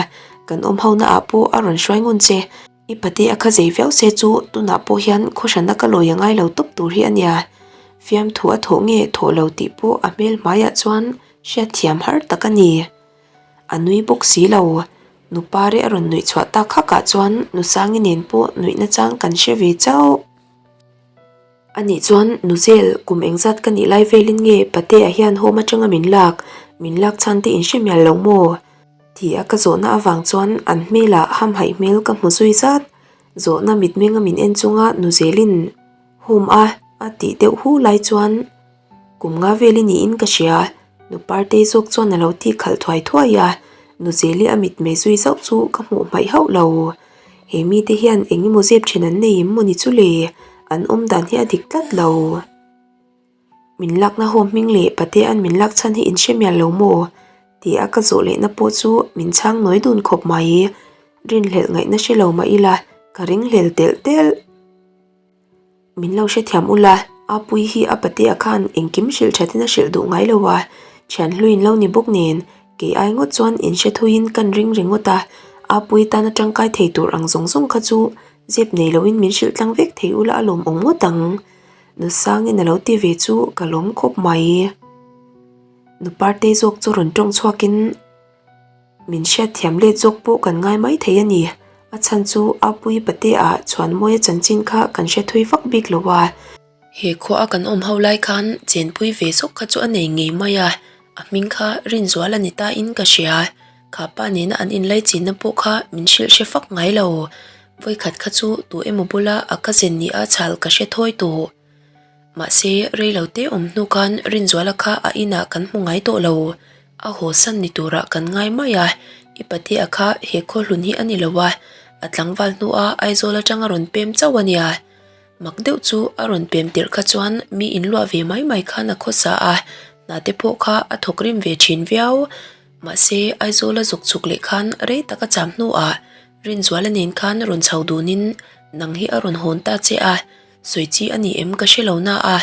kan awm ho na ah pawh a rawn hruai ngun che. I pate a kha zei viau se chu tunah pawh hian khawhrana ka lawi a ngai lo tawp tur hi a nia. Fiamthu a thawh nge thawh lo tih pawh a hmel hmaiah chuan hriatthiam har tak a ni. A nui bawk si lo. Nupare a rawn nuih chhuah tak hakah chuan Nusangi nen pawh nuihna chang kan hre ve chauh. Anih chuan Nuzel, kum engzat ka nih lai velin nge Patea hian home atanga min lak? Min lak chhan te in hre mial lo maw? Ti a ka zawhna avang chuan an hmelah hamhaih hmel ka hmu zui zat. Zawhna mitmenga min en chunga nu zelin home a a tih deuh hu lai chuan kum nga vel i niin ka hria. Nu Partei zawk chuan a lo tih khalh thuai thuai a, nu Zeli a mitmei zui zauh chu ka hmuh hmaih hauh lo. He mite hian eng emaw zep then an nei em maw ni chu le? An awm dan hi a dik tlat lo. Min lakna home hming leh Patea'n min lak chhan hi in hre mial lo maw? Ti a ka zawh lehna pawh chu min chhang nawi dun khawp mai. Rinhlelh ngaihna hre lo mah ila ka ringhlel telh telh. Min lo hrethiam ula, Apuii hi a patea khan engkim hrilh thatin a hrilh duh ngai lo a, thian hluin lo ni bawk nen kei ai ngawt chuan in hre thuiin kan ring ringawt a, Apuii tana tangkai thei tur ang zawng zawng kha chu zep nei loin min hrilh tlang vek thei ula a lawmawm ngawt ang. Nusangin a lo ti ve chu ka lawm khawp mai. Nu Partei zawk chu rawn tawng chhuakin min hriatthiam let zawk pawh kan ngai mai thei a ni. A chhan chu Apuii Patea Chhuanmawia chanchin kha kan hre thui vak bik lo a. He khua a kan awm ho lai khan chenpui ve zawk kha chu a nei ngei mai a, a hming kha Rinzual a ni ta in ka hria. Kha pa nena an inlaichinna pawh kha min hrilh hre fak ngai lo. Vawikhat kha chu tu emaw bula a cousin ni a chhal ka hre thawi tawh. Mahse, rei lo te awm hnu khan Rinzuala kha a inah kan hmu ngai tawh lo. A haw san ni turah kan ngai mai a, i patea kha he khaw hlun hi a ni lo a, a tlangval hnua Aizawl atanga rawn pem chauh a nia. Mak deuh chu a rawn pem tirh kha chuan mi inluah ve mai mai khan a khawsa a, hna te pawh kha a thawk rim ve thin viau. Mahse, Aizawla zuk chhuk leh khan rei tak a cham hnuah Rinzuala nen khan rawn chho dunin nang hi a rawn hawn ta che a, sawi chi a ni em ka hre lo na a,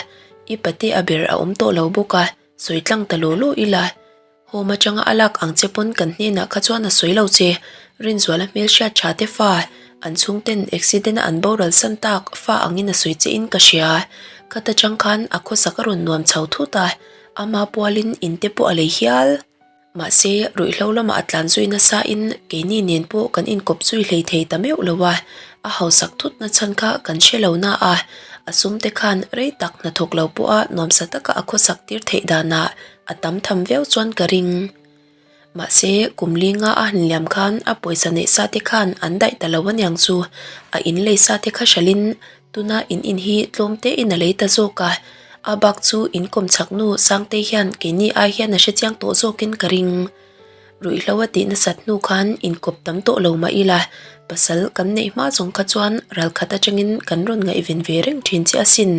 i pate a ber a awm tawh lo bawk a, sawi tlang ta law law ila. Home atanga a lak ang che pawn kan hnenah kha chuan a sawi lo che, Rinzuala hmel hriat tha te fa, an chhungten accident a an boral san tak fa angin a sawi che in ka hria. Khat atang khan a khawsak a rawn nuam chho thut a, ama pualin in te pawh a lei hial. Mahse, ruihhlo lamah a tlan zui nasa in keini nen pawh kan inkawp zui hlei thei ta meuh lo a, a hausak thut na chhan kha kan hre lo na a, a sum te khan rei tak hnathawk lo pawha nuamsa taka a khawsak tir theih danah a tam tham viau chuan ka ring. Mahse, kum linga a han liam khan a pawisa neih sa te khan an daih ta lo aniang chu, a in lei sa te kha hralhin Tuna in in hi tlawm te in a lei ta zawk a, a bak chu in kawm chhak nu Sangtei hian keini ai hian a hrechiang tawh zawkin ka ring. Ruihhlo a tih nasat hnu khan inkawp tam tawh lo mah ila, pasal kan neih hma zawng kha chuan ralkhat atangin kan rawn ngaihven ve reng thin che asin.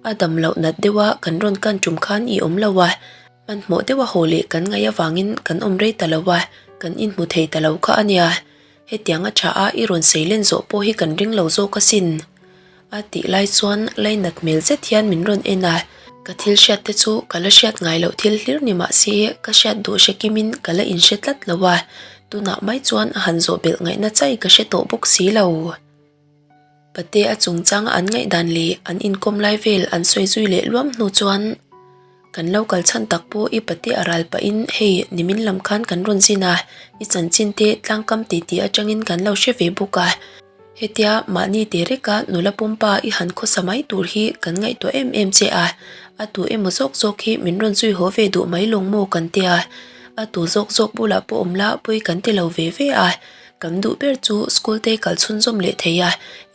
A dam loh nat deuha kan rawn kan tum khan i awm lo a, hmanhmawh deuha haw leh kan ngaih avangin kan awm rei ta lo a, kan inhmu thei ta lo kha a nia. Hetiang a tha a i rawn sei len zawh pawh hi kan ring lo zawk asin. A tih lai chuan lainat hmel zet hian min rawn en a, ka thil hriat te chu ka la hriat ngai loh thil hlir ni mah se ka hriat duh hre kimin ka la inhre tlat lo a, tunah mai chuan a han zawh belh ngaihna chai ka hre tawh bawk si lo. Pate a chungchang an ngaihdan leh an inkawm lai vel an sawi zui leh luam hnu chuan kan lo kal chhan tak pawh i pate a ral pahin hei nimin lam khan kan rawn zin a, i chanchin te tlangkam titi atangin kan lo hre ve bawk a, hetia mahni te reka nula pawmpa i han khawsa mai tur hi kan ngaihtuah em em che a, a tu emaw zawk zawk hi min rawn zui haw ve duh mai lawng maw kan tia, a tu zawk zawk bulah pawh awm la pawi kan ti lo ve ve a. Kan duh ber chu school te kal chhunzawm leh thei a,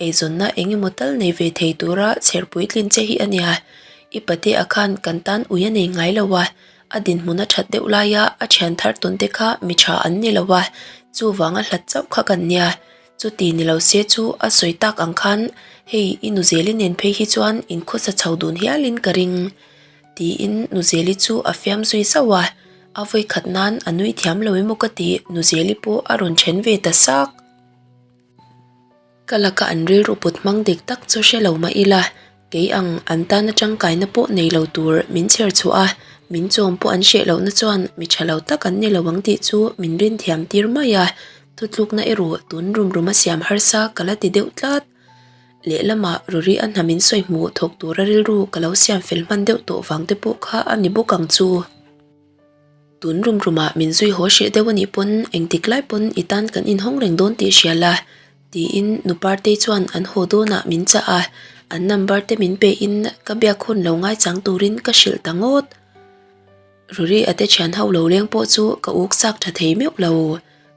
eizawnna eng emaw tal nei ve thei tura chher puitlin che hi a nia. I pate a khan kan tan ui a nei ngai lo a, a dinhmun a that deuh laia a thian thar tawn te kha mi tha an ni lo a, chuvanga hlat chauh kha kan nia. Chuti ni lo se chu a sawi tak ang khan hei i Nuzeli nen phei hi chuan inkhawsa chho dun hialin ka ring. Tiin Nuzeli chu a fiam zui zauh a, a vawi khat nan a nui thiam lo emaw ka ti Nuzeli pawh a rawn then ve ta sak. Ka laka an rilru put hmang dik tak chu hre lo mah ila, kei ang an tana tangkaina pawh nei lo tur min chher chhuah a, min chawm pawh an hreh lohna chuan mi tha lo tak an ni lo ang tih chu min rin thiam tir mai a, thutlukna erawh tun rum rum a siam harsa ka la ti deuh tlat. Lehlamah Ruri a hna min sawi hmuh thawk tura rilru ka lo siam fel hman deuh tawh vang te pawh kha a ni bawk ang chu. Tun rum rumah min zui haw hreh deuh a nih pawn engtik lai pawn i tan kan inhawng reng dawn tih hria la tiin nu Partei chuan an haw dawnah min chah a, an number te min pe in ka biak hun lo ngaichang turin ka hrilh ta ngawt. Ruri a te thian ho lo leng pawh chu ka uk chak tha thei meuh lo.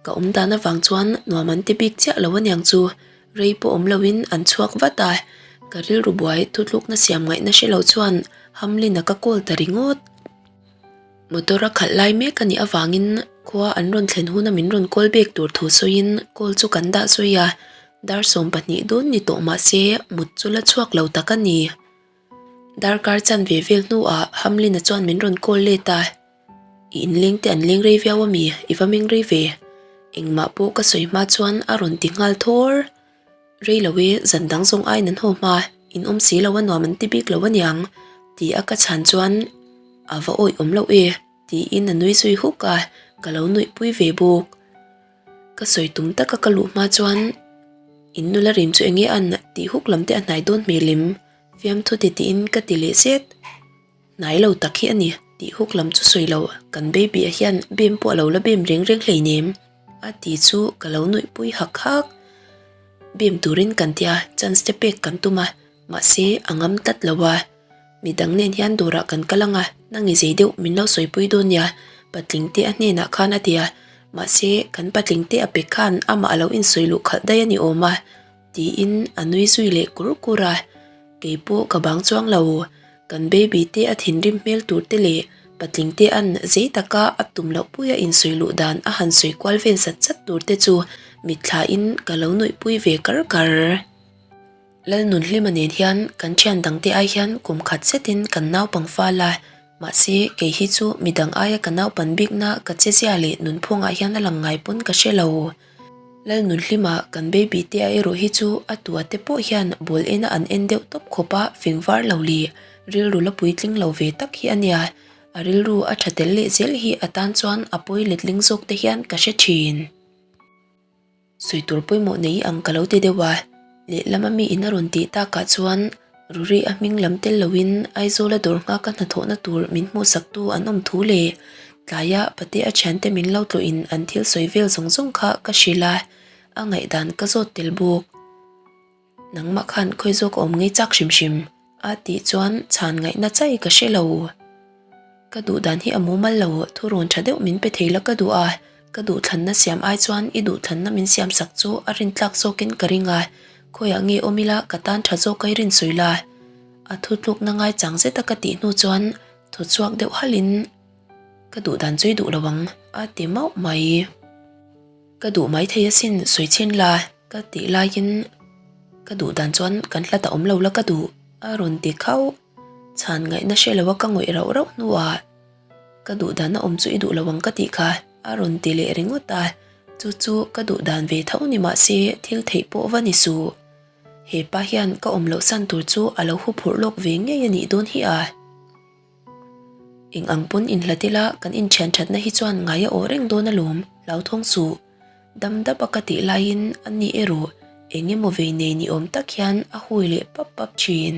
Ka awm dan avang chuan nuam an ti bik chiah lo aniang chu. Rei pawh awm loin an chhuak vat a, ka rilru buai thutlukna siam ngaihna hre lo chuan Hamlin-a ka call ta ringawt. Motor a khalh lai mek a nih avangin khua an rawn thlen huna min rawn call bek tur thu sawiin call chu kan dah zui a, dar 12 dawn ni tawh mah se mut chu la chhuak lo tak a ni. Darkar chanve vel hnuah Hamlin-a chuan min rawn call let a, I inleng te an leng rei viau a mi? I va meng rei ve? Engmah pawh ka sawi hma chuan a rawn ti nghal thawr. Rei lo e, zan dang zawng aiin an haw hma, in awm si lo a nuam an ti bik lo aniang, ti a ka chhan chuan a va awih awm loh e, tiin a nui zui huk a, ka lo nuihpui ve bawk. Ka sawi tum taka ka luh hma chuan in nula rim chu enge an tih huk lam te a hnai dawn hmel em? Fiamthu ti tiin ka ti leh zet. Hnai lo tak hi a ni tih huk lam chu sawi lo, kan baby a hian bem pawh a lo la bem reng reng hleinem a ti chu ka lo nuihpui hak hak. Bem turin kan tia chance te pek kan tum a, mahse a ngam tlat lo a. Midang nen hian dawrah kan kal ang a, nang i zei deuh min lo sawipui dawn nia, patling te a hnenah khan a ti a, mahse kan patling te a pe khan amah a lo insawi luh khalh daih a ni awm a. Tiin a nui zui leh kur kur a, kei pawh ka bang chuang lo. Kan baby te a thinrim hmel tur te leh patling te an zei taka a tum loh puia insawi luh dan a han sawi kual vel zat zat tur te chu mitthlain ka lo nuihpui ve kar kar. Lalnunhlima nen hian kan thian dangte ai hian kum khat zetin kan naupang fal a, Mahse, kei hi chu midang aia ka naupan bikna ka chezia leh nunphungah hian a lang ngai pawn ka hre lo. Lalnunhlima kan baby te a erawh hi chu a tua te pawh hian ball ena an en deuh tawp khawp a fing var lo leh rilru la puitling lo ve tak hi a nia. A rilru a tha tel leh zel hi a tan chuan a pawi letling zawk te hian ka hre thin. Sawi tur pawimawh nei ang ka lo ti deuh a, lehlama mi in a rawn tih takah chuan Ruri a hming lam tel loin Aizawla dawr nghaka hnathawhna tur min hmuhsaktu an awm thu leh tlaia pate a thiante min lo tlawhin an thil sawi vel zawng zawng kha ka hrilh a, a ngaihdan ka zawt tel bawk. Nangmah khan khawi zawk a awm ngei chak hrim hrim a tih chuan chhan ngaihna chai ka hre lo. Ka duh dan hi a mumal lo, thurawn tha deuh min pe thei la ka duh a, ka duhthlanna siam ai chuan i duhthlanna min siam sak chu a rintlak zawkin ka ring a, khawiah nge awm ila ka tan tha zawk a i rin sawi la. A thutlukna ngaichang zeta ka tih hnu chuan thaw chhuak deuh halhin ka duh dan chu i duh lo ang a ti mauh mai. Ka duh mai thei asin sawi chhin la ka tih laiin ka duh dan chuan kan hlat a awm lo la ka duh a rawn ti khauh. Chhan ngaihna hre lo a ka ngawih rauh rauh hnuah ka duh dan a awm chu i duh lo ang ka tih kha a rawn ti leh ringawt a, chu chu ka duh dan ve tho ni mah se thil theih pawh va ni suh. He pa hian ka awm loh san tur chu a lo huphurh lawk ve ngei a nih dawn hi a. Eng ang pawn inhlat ila kan inthian thatna hi chuan ngai a awh reng dawn alawm, hlauthawng suh. Dam dap a ka tih laiin a ni erawh eng emaw vei nei ni awm tak hian a hui leh pap pap thin.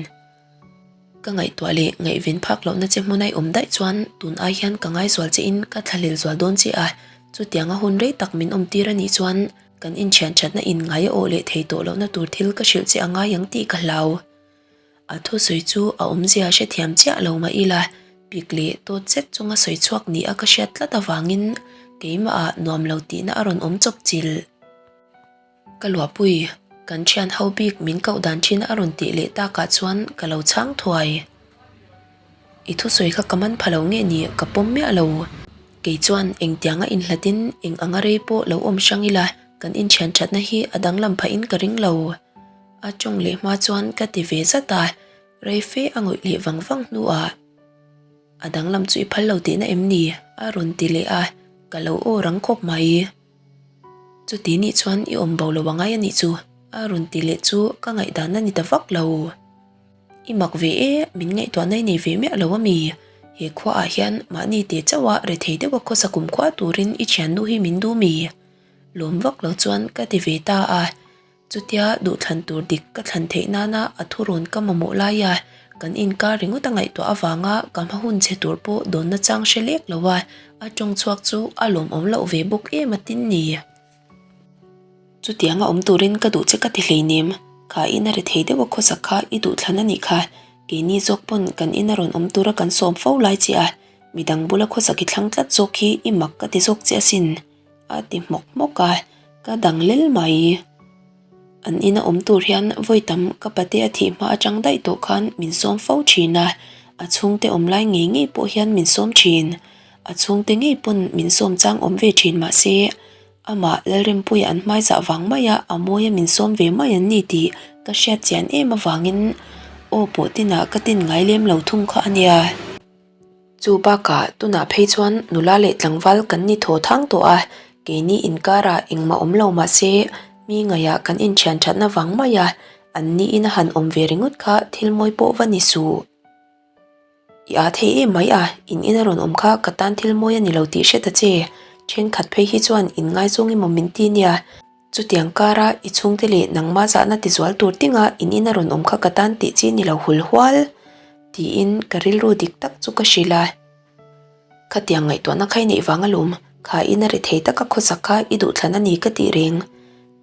Ka ngaihtuah leh ngaihven phak lohna che hmun a i awm daih chuan tun ai hian ka ngaizual che in ka thlahlel zual dawn che a, chutiang a hun rei tak min awm tir a nih chuan kan inthian thatna in ngai a awh leh thei tawh lohna tur thil ka hrilh che a ngai ang tih ka hlau. A thusawi chu a awmzia hrethiam chiah lo mah ila, pik leh tawt zet chunga sawi chhuak ni a ka hriat tlat avangin keimah ah nuam lo tihna a rawn awm chawp chil. Ka luahpui, kan thian ho bik min koh dan thin a rawn tih leh takah chuan ka lo chhang thuai. I thusawi kha ka man pha lo nge ni ka pawm miah lo. Kei chuan engtianga inhlatin eng anga rei pawh lo awm hrang ila kan inthian thatna hi a danglam phahin ka ring lo. A tawng leh hma chuan ka ti ve zat a, rei fe a ngawih leh vang vang hnuah a danglam chu i phal lo tihna em ni? a rawn ti leh a, ka lo aw rang khawp mai. Chuti nih chuan i awm bo lo a ngai a nih chu a rawn ti leh chu ka ngaihdan a ni ta vak lo. I mak ve e, min ngaihtuahna i nei ve miah lo a mi? He khuaah hian mahni te chauha rethei deuha khawsa kumkhua turin i thiannu hi min duh mi? Lawm vak lo chuan ka ti ve ta a. Chutia duhthlan tur dik ka thlan theih nana a thurawn ka mamawh laia kan inkar ringawt a ngaihtuah avanga ka hma hun chhe tur pawh dawnna chang hre lek lo a, a tawng chhuak chu a lawmawm loh ve bawk em a tin ni. Chutianga awm turin ka duh che ka ti hleinem, kha ina ri thei deuh a khawsak kha i duhthlan a nih kha, keini zawk pawn kan ina rawn awm tura kan sawm fo lai che a. Midang bula khawsak i thlang tlat zawk hi i mak ka ti zawk che asin, a ti hmawk hmawk a, ka dang lel mai. An ina awm tur hian vawi tam ka pate a thih hma atang daih tawh khan min sawm fo thin a, a chhungte awm lai ngei ngei pawh hian min sawm thin. A chhungte ngei pawn min sawm chang awm ve thin mah se, amah Lalrempuia an hmaizah vang maia a mawia min sawm ve mai an ni tih ka hriat chian em avangin aw pawh tinah ka tin ngai lem lo thung kha a nia. Chu bakah tunah phei chuan nula leh tlangval kan ni thaw thang tawh a, keini inkarah engmah awm lo mah se mi ngaihah kan inthian thatna vang mai a, an niin a han awm ve ringawt kha thil mawi pawh va ni suh. I aa thei em mai a, in ina rawn awm kha ka tan thil mawi a ni lo tih hre ta che, thenkhat phei hi chuan in ngaizawng emaw min ti nia, chutiang kara i chhungte leh nangma zahna tizual tur tinga in ina rawn awm kha ka tan tih chi ni lo hul hual. Tiin ka rilru dik tak chu ka hrilh a. Khatiang ngaihtuahna kha i neih vang alawm, kha ina ri thei taka khawsak kha i duhthlan a ni ka tih reng.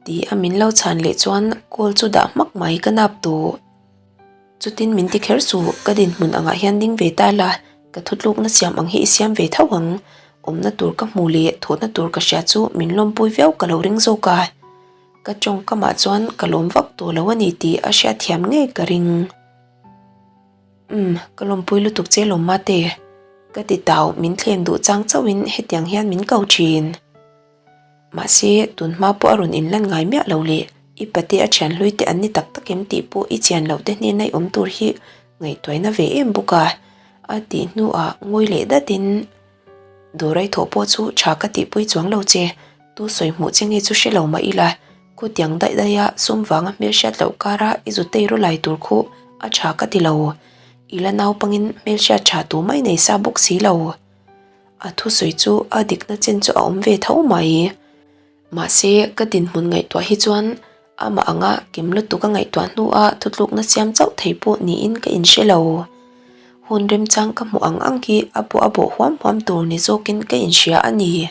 Ti a min lo chhan leh chuan call chu dah hmak mai ka nap tawh. Chutin min ti kher suh, ka dinhmun angah hian ding ve ta la, ka thutlukna siam ang hi i siam ve tho ang. Awmna tur ka hmu leh thawhna tur ka hria chu min lawmpui viau ka lo ring zawk a. Ka tawngkamah chuan ka lawm vak tawh lo a ni tih a hriatthiam ngei ka ring. Umm, ka lawmpui lutuk che lawm mate. Ka ti tau, min thlem duh chang chauhin hetiang hian min ko thin. Mahse, tun hma pawh a rawn inlan ngai miah lo le, i pate a thian hlui te an ni tak tak em tih pawh i chian loh te hnena i awm tur hi ngaihtuaina ve em bawk a, a tih hnuah ngawi leh datin Dawrai thawh pawh chu tha ka tihpui chuang lo che, tu sawi hmuh che nge chu hre lo mah ila, Khutiang daih daiha sum vanga hmelhriat loh kara i zutei ru lai tur khu a tha ka ti lo. I la naupangin hmelhriat tha tu mai nei sa bawk si lo. A thusawi chu a dikna chen chu a awm ve tho mai. Mahse, ka dinhmun ngaihtuah hi chuan amah anga kim lutuk a ngaihtuah hnua thutlukna siam chauh thei pawh niin ka inhre lo. Hun remchang ka hmuh ang ang hi a bawh a bawh huam huam tur ni zawkin ka inhria a ni.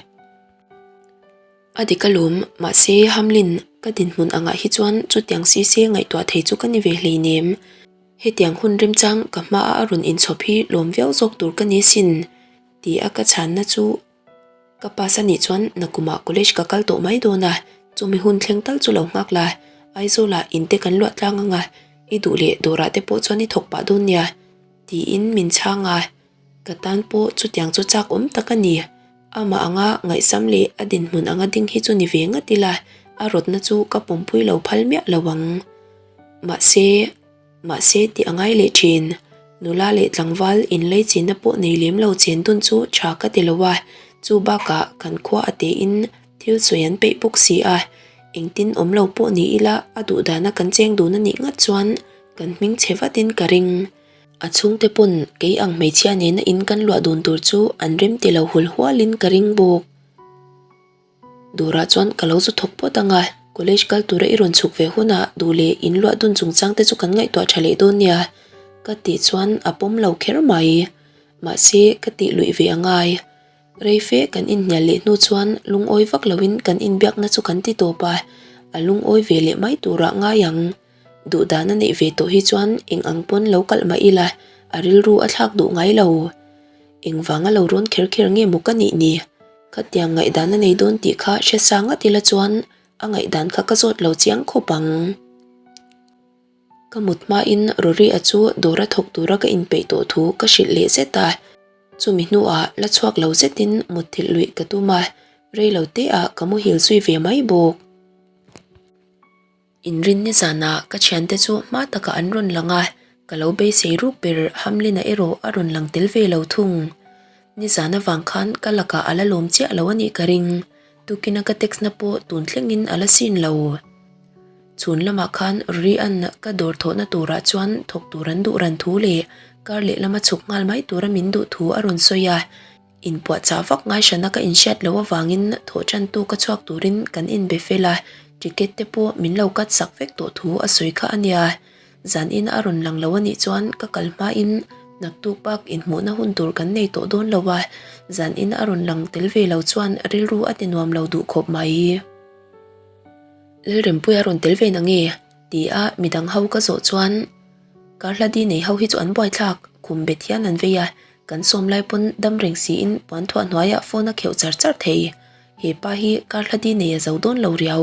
A dik alawm, mahse Hamlin, ka dinhmun angah hi chuan chutiang sise ngaihtuah thei chu ka ni ve hleinem. Hetiang hun remchang ka hmaah a rawn inchhawp hi lawm viau zawk tur ka ni sin, ti a ka chhanna chu ka pass a nih chuan nakumah college ka kal tawh mai dawn a, chumi hun thleng tal chu lo nghak la, Aizawlah in te kan luah tlang anga, i duh leh dawrah te pawh chuan i thawk pah dawn nia, tiin min chhang a. Ka tan pawh chutiang chu chak awm tak a ni. Amah anga ngaihsam leh a dinhmun anga ding hi chu ni ve ngat ila, a rawtna chu ka pawmpui lo phal miah lo ang. Mahse, mahse tih a ngai leh thin. Nula leh tlangval inlei chinna pawh nei lem lo chen dun chu tha ka ti lo a, chu bakah kan khua a tein thil sawi an peih bawk si a, engtin awm lo pawh ni ila a duhdana kan cheng dun a nih ngat chuan kan hming chhe vatin ka ring. A chhungte pawn kei ang hmeichhia nena in kan luah dun tur chu an rem ti lo hul hualin ka ring bawk. Dawrah chuan ka lo zu thawk phawt ang a, college kal tura i rawn chhuk ve hunah duh leh in luah dun chungchang te chu kan ngaihtuah tha leh dawn nia ka tih chuan a pawm lo kher mai. Mahse ka tih luih ve a ngai. Rei fe kan inhnial leh hnu chuan lungawi vak loin kan inbiakna chu kan ti tawp a, a lungawi ve leh mai turah ngai ang. Duh dan a neih ve tawh hi chuan eng ang pawn lo kalh mah ila a rilru a thlak duh ngai lo. Engvanga lo rawn kher kher nge maw ka nih ni? Khatiang ngaihdan a nei dawn tih kha hre sa ngat ila chuan a ngaihdan kha ka zawt lo chiang khawp ang. Ka mut hmain Rory-a chu dawra thawk tura ka inpeih tawh thu ka hrilh leh zet a. Chumi hnuah la chhuak lo zetin mutthilh luih ka tum a, rei lo teah ka muhil zui ve mai bawk. Inrinni zanah ka thiante chu hma takah an rawn lang a, ka lo beisei ruk ber Hamlin-a erawh a rawn lang tel ve lo thung. Nizan avang khan ka lakah a la lawm chiah lo a nih ka ring, tukina ka text na pawh tun thlengin a la sin lo. Chhun lamah khan Rian ka dawr thawhna turah chuan thawk tur an duh ran thu leh kar lehlam a chhuk nghal mai tura min duh thu a rawn sawi a, Inpuahchah vak ngai hrana ka inhriat loh avangin thawh tantu ka chhuak turin kan inbe fel a, ticket te pawh min lo cut sak vek tawh thu a sawi kha a nia. Zanin a rawn lang lo a nih chuan ka kal hmain naktuk bak inhmuhna hun tur kan nei tawh dawn lo a, zanin a rawn lang tel ve lo chuan rilru a ti nuam lo duh khawp mai. Lalrempuia rawn tel ve na nge? ti a midang ho ka zawh chuan Karhladi nei ho hi chu an buaithlak, khum bet hian an vei a. Kan sawm lai pawn dam reng siin puan thuah hnuaiah phone a kheuh char char thei. He pa hi kar hla di nei a zo dawn lo riau.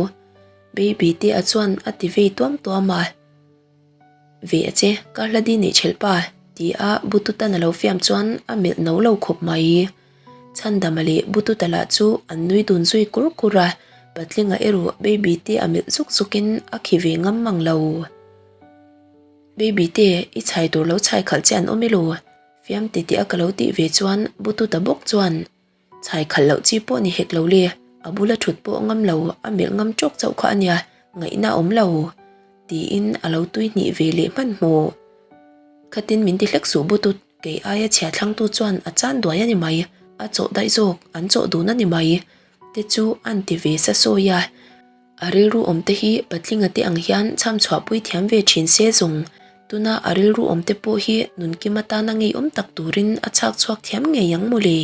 Baby te a chuan a ti vei tuam tuam a. Ve a che, kar hla di neih ṭhelh pa, ti a Bututan a lo fiam chuan a melh no lo khawp mai. Chhandama leh Bututa lah chu an nui dun zui kur kur a, Patlinga erawh Baby te a melh zuk zukin a khi ve ngam mang lo. Baby te, i chhai tur lo chhai khalh che an awm elo? Fiam titih a ka lo tih ve chuan Bututa bawk chuan Chhai khalh loh chi pawh ni hek lo le, a bula thut pawh ngam lo, a melh ngam tawk chauh kha a nia, ngaihna a awm lo. Tiin a lo tui hnih ve leh hmanhmawh. Khatin min ti hlek suh Butut, kei aia chhia thlangtu chuan a chan duai a ni mai, a chawh daih zawk, an chawh dun a ni mai, te chu a'n ti ve sa sawi a. A rilru awm te hi patlinga te ang hian chham chhuahpui thiam ve thin se zawng. Tuna a rilru awm te pawh hi nunkim atana ngeiawm tak turin a chhak chhuak thiam ngei ang maw le.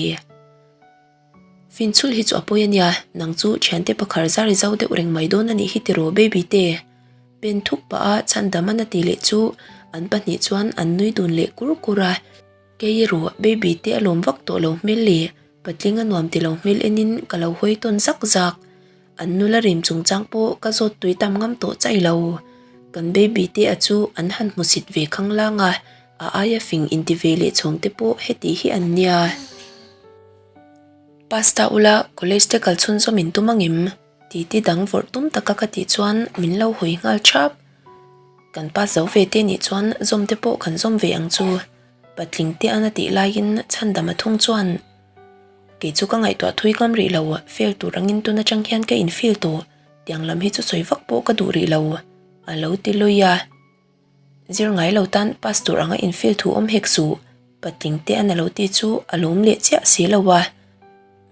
Finchhul hi chu a pawi a nia, nang chu thiante pakhar zar i zau deuh reng mai dawn a nih hi tiraw baby te. Pen thuk pah a chhandam a na ti leh chu an pahnih chuan an nui dun leh kur kur a. Kei erawh baby te a lawm vak tawh lo hmel le, patling a nuam ti lo hmel enin ka lo hawi tawn zak zak. An nula rim chungchang pawh ka zawt tui tam ngam tawh chai lo. Kan baby te a chu an han hmusit ve khanglang a, a aia fing inti ve leh chhawng te pawh heti hi an nia. Pasta ula college te kal chhunzawm in tum angem? Titi dang vawrh tum taka ka tih chuan min lo hawi nghal thap. Kan pass zo ve te nih chuan zawm te pawh kan zawm ve ang chu. Patling te an a tih laiin chhandam a thung chuan kei chu ka ngaihtuah thui ngam rih lo, fail tur angin tun atang hian ka in feel tawh, tiang lam hi chu sawi vak pawh ka duh rih lo, a lo ti lui a. Zir ngai lo tan pass tur anga in feel thu awm hek suh, patling te an a lo ti chu a lawm leh chiah si lo a.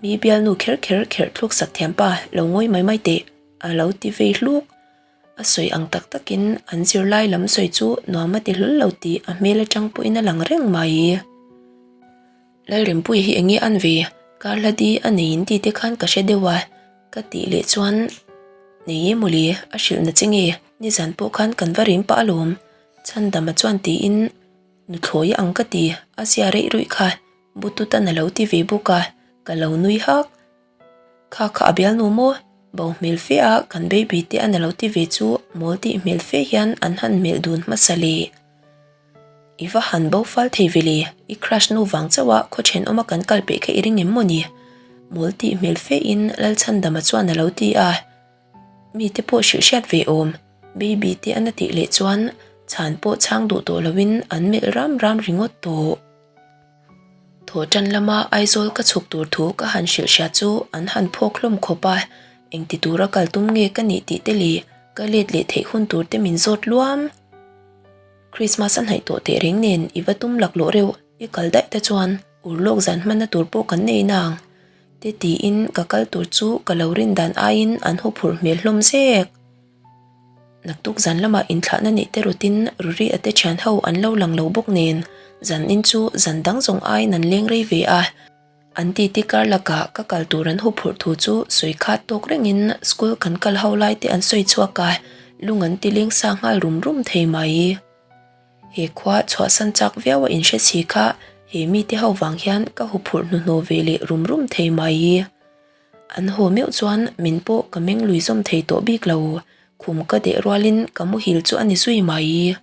Mi bialnu kher kher kherh thluk sak thiam pa lo ngawi mai mai teh, a lo ti vei hluk. A sawi ang tak takin an zirlai lam sawi chu nuam a ti hlawl lo tih a hmel atang pawhin a lang reng mai. Lalrempuii hi enge an ve? Kar hla di a nei in tih te khan ka hre deuh a, ka tih leh chuan Nei e mawle, a hrilh na che nge, nizan pawh khan kan va rem pah alawm, Chhandama chuan tiin nuthlawi a ang ka ti, a zia reih ruih kha Bututan a lo ti ve bawk a, ka lo nui hak. Kha kha a bialnu maw? Bo hmel fe a kan baby te an alo ti ve chu mawl tih hmel fe hian an han hmelh dun hmasa le. I va han bo fal thei ve le, i crush nu vang chauh a khaw thenawm a kan kal peih kha i ring em maw ni? Mawl tih hmel fe in Lalchhandama chuan alo ti a. Mi te pawh hrilh hriat ve awm, baby te an a tih leh chuan chhan pawh chhang duh tawh lo in an melh ram ram ringawt tawh. Thaw tan lama Aizawl ka chhuk tur thu ka han hrilh hria chu an han phawk hlawm khawp a, engti tura kal tum nge ka nih tih te leh ka let leh theih hun tur te min zawt luam. Christmas a hnaih tawh teh reng nen i va tum laklawh reuh, i kal daih te chuan urlawk zan hmanna tur pawh kan nei nang te tiin ka kal tur chu ka lo rin dan aiin an huphurh hmel hlawm zek. Naktuk zan lamah inthlahna neih te rawtin Ruri a te thian ho an lo lang lo bawk nen zan in chu zan dang zawng aiin an leng rei ve a. An titi kar lakah ka kal tur an huphurh thu chu sawi khat tawk rengin school kan kal ho lai te an sawi chhuak a, lung an ti leng sa nghal rum rum thei mai. He khua chhuahsan chak viau a inhre si kha he mite ho vang hian ka huphurh hnuhnawh ve leh rum rum thei mai. An haw meuh chuan min pawh ka meng lui zawm thei tawh bik lo, khum ka deh rualin ka muhil chu a ni zui mai.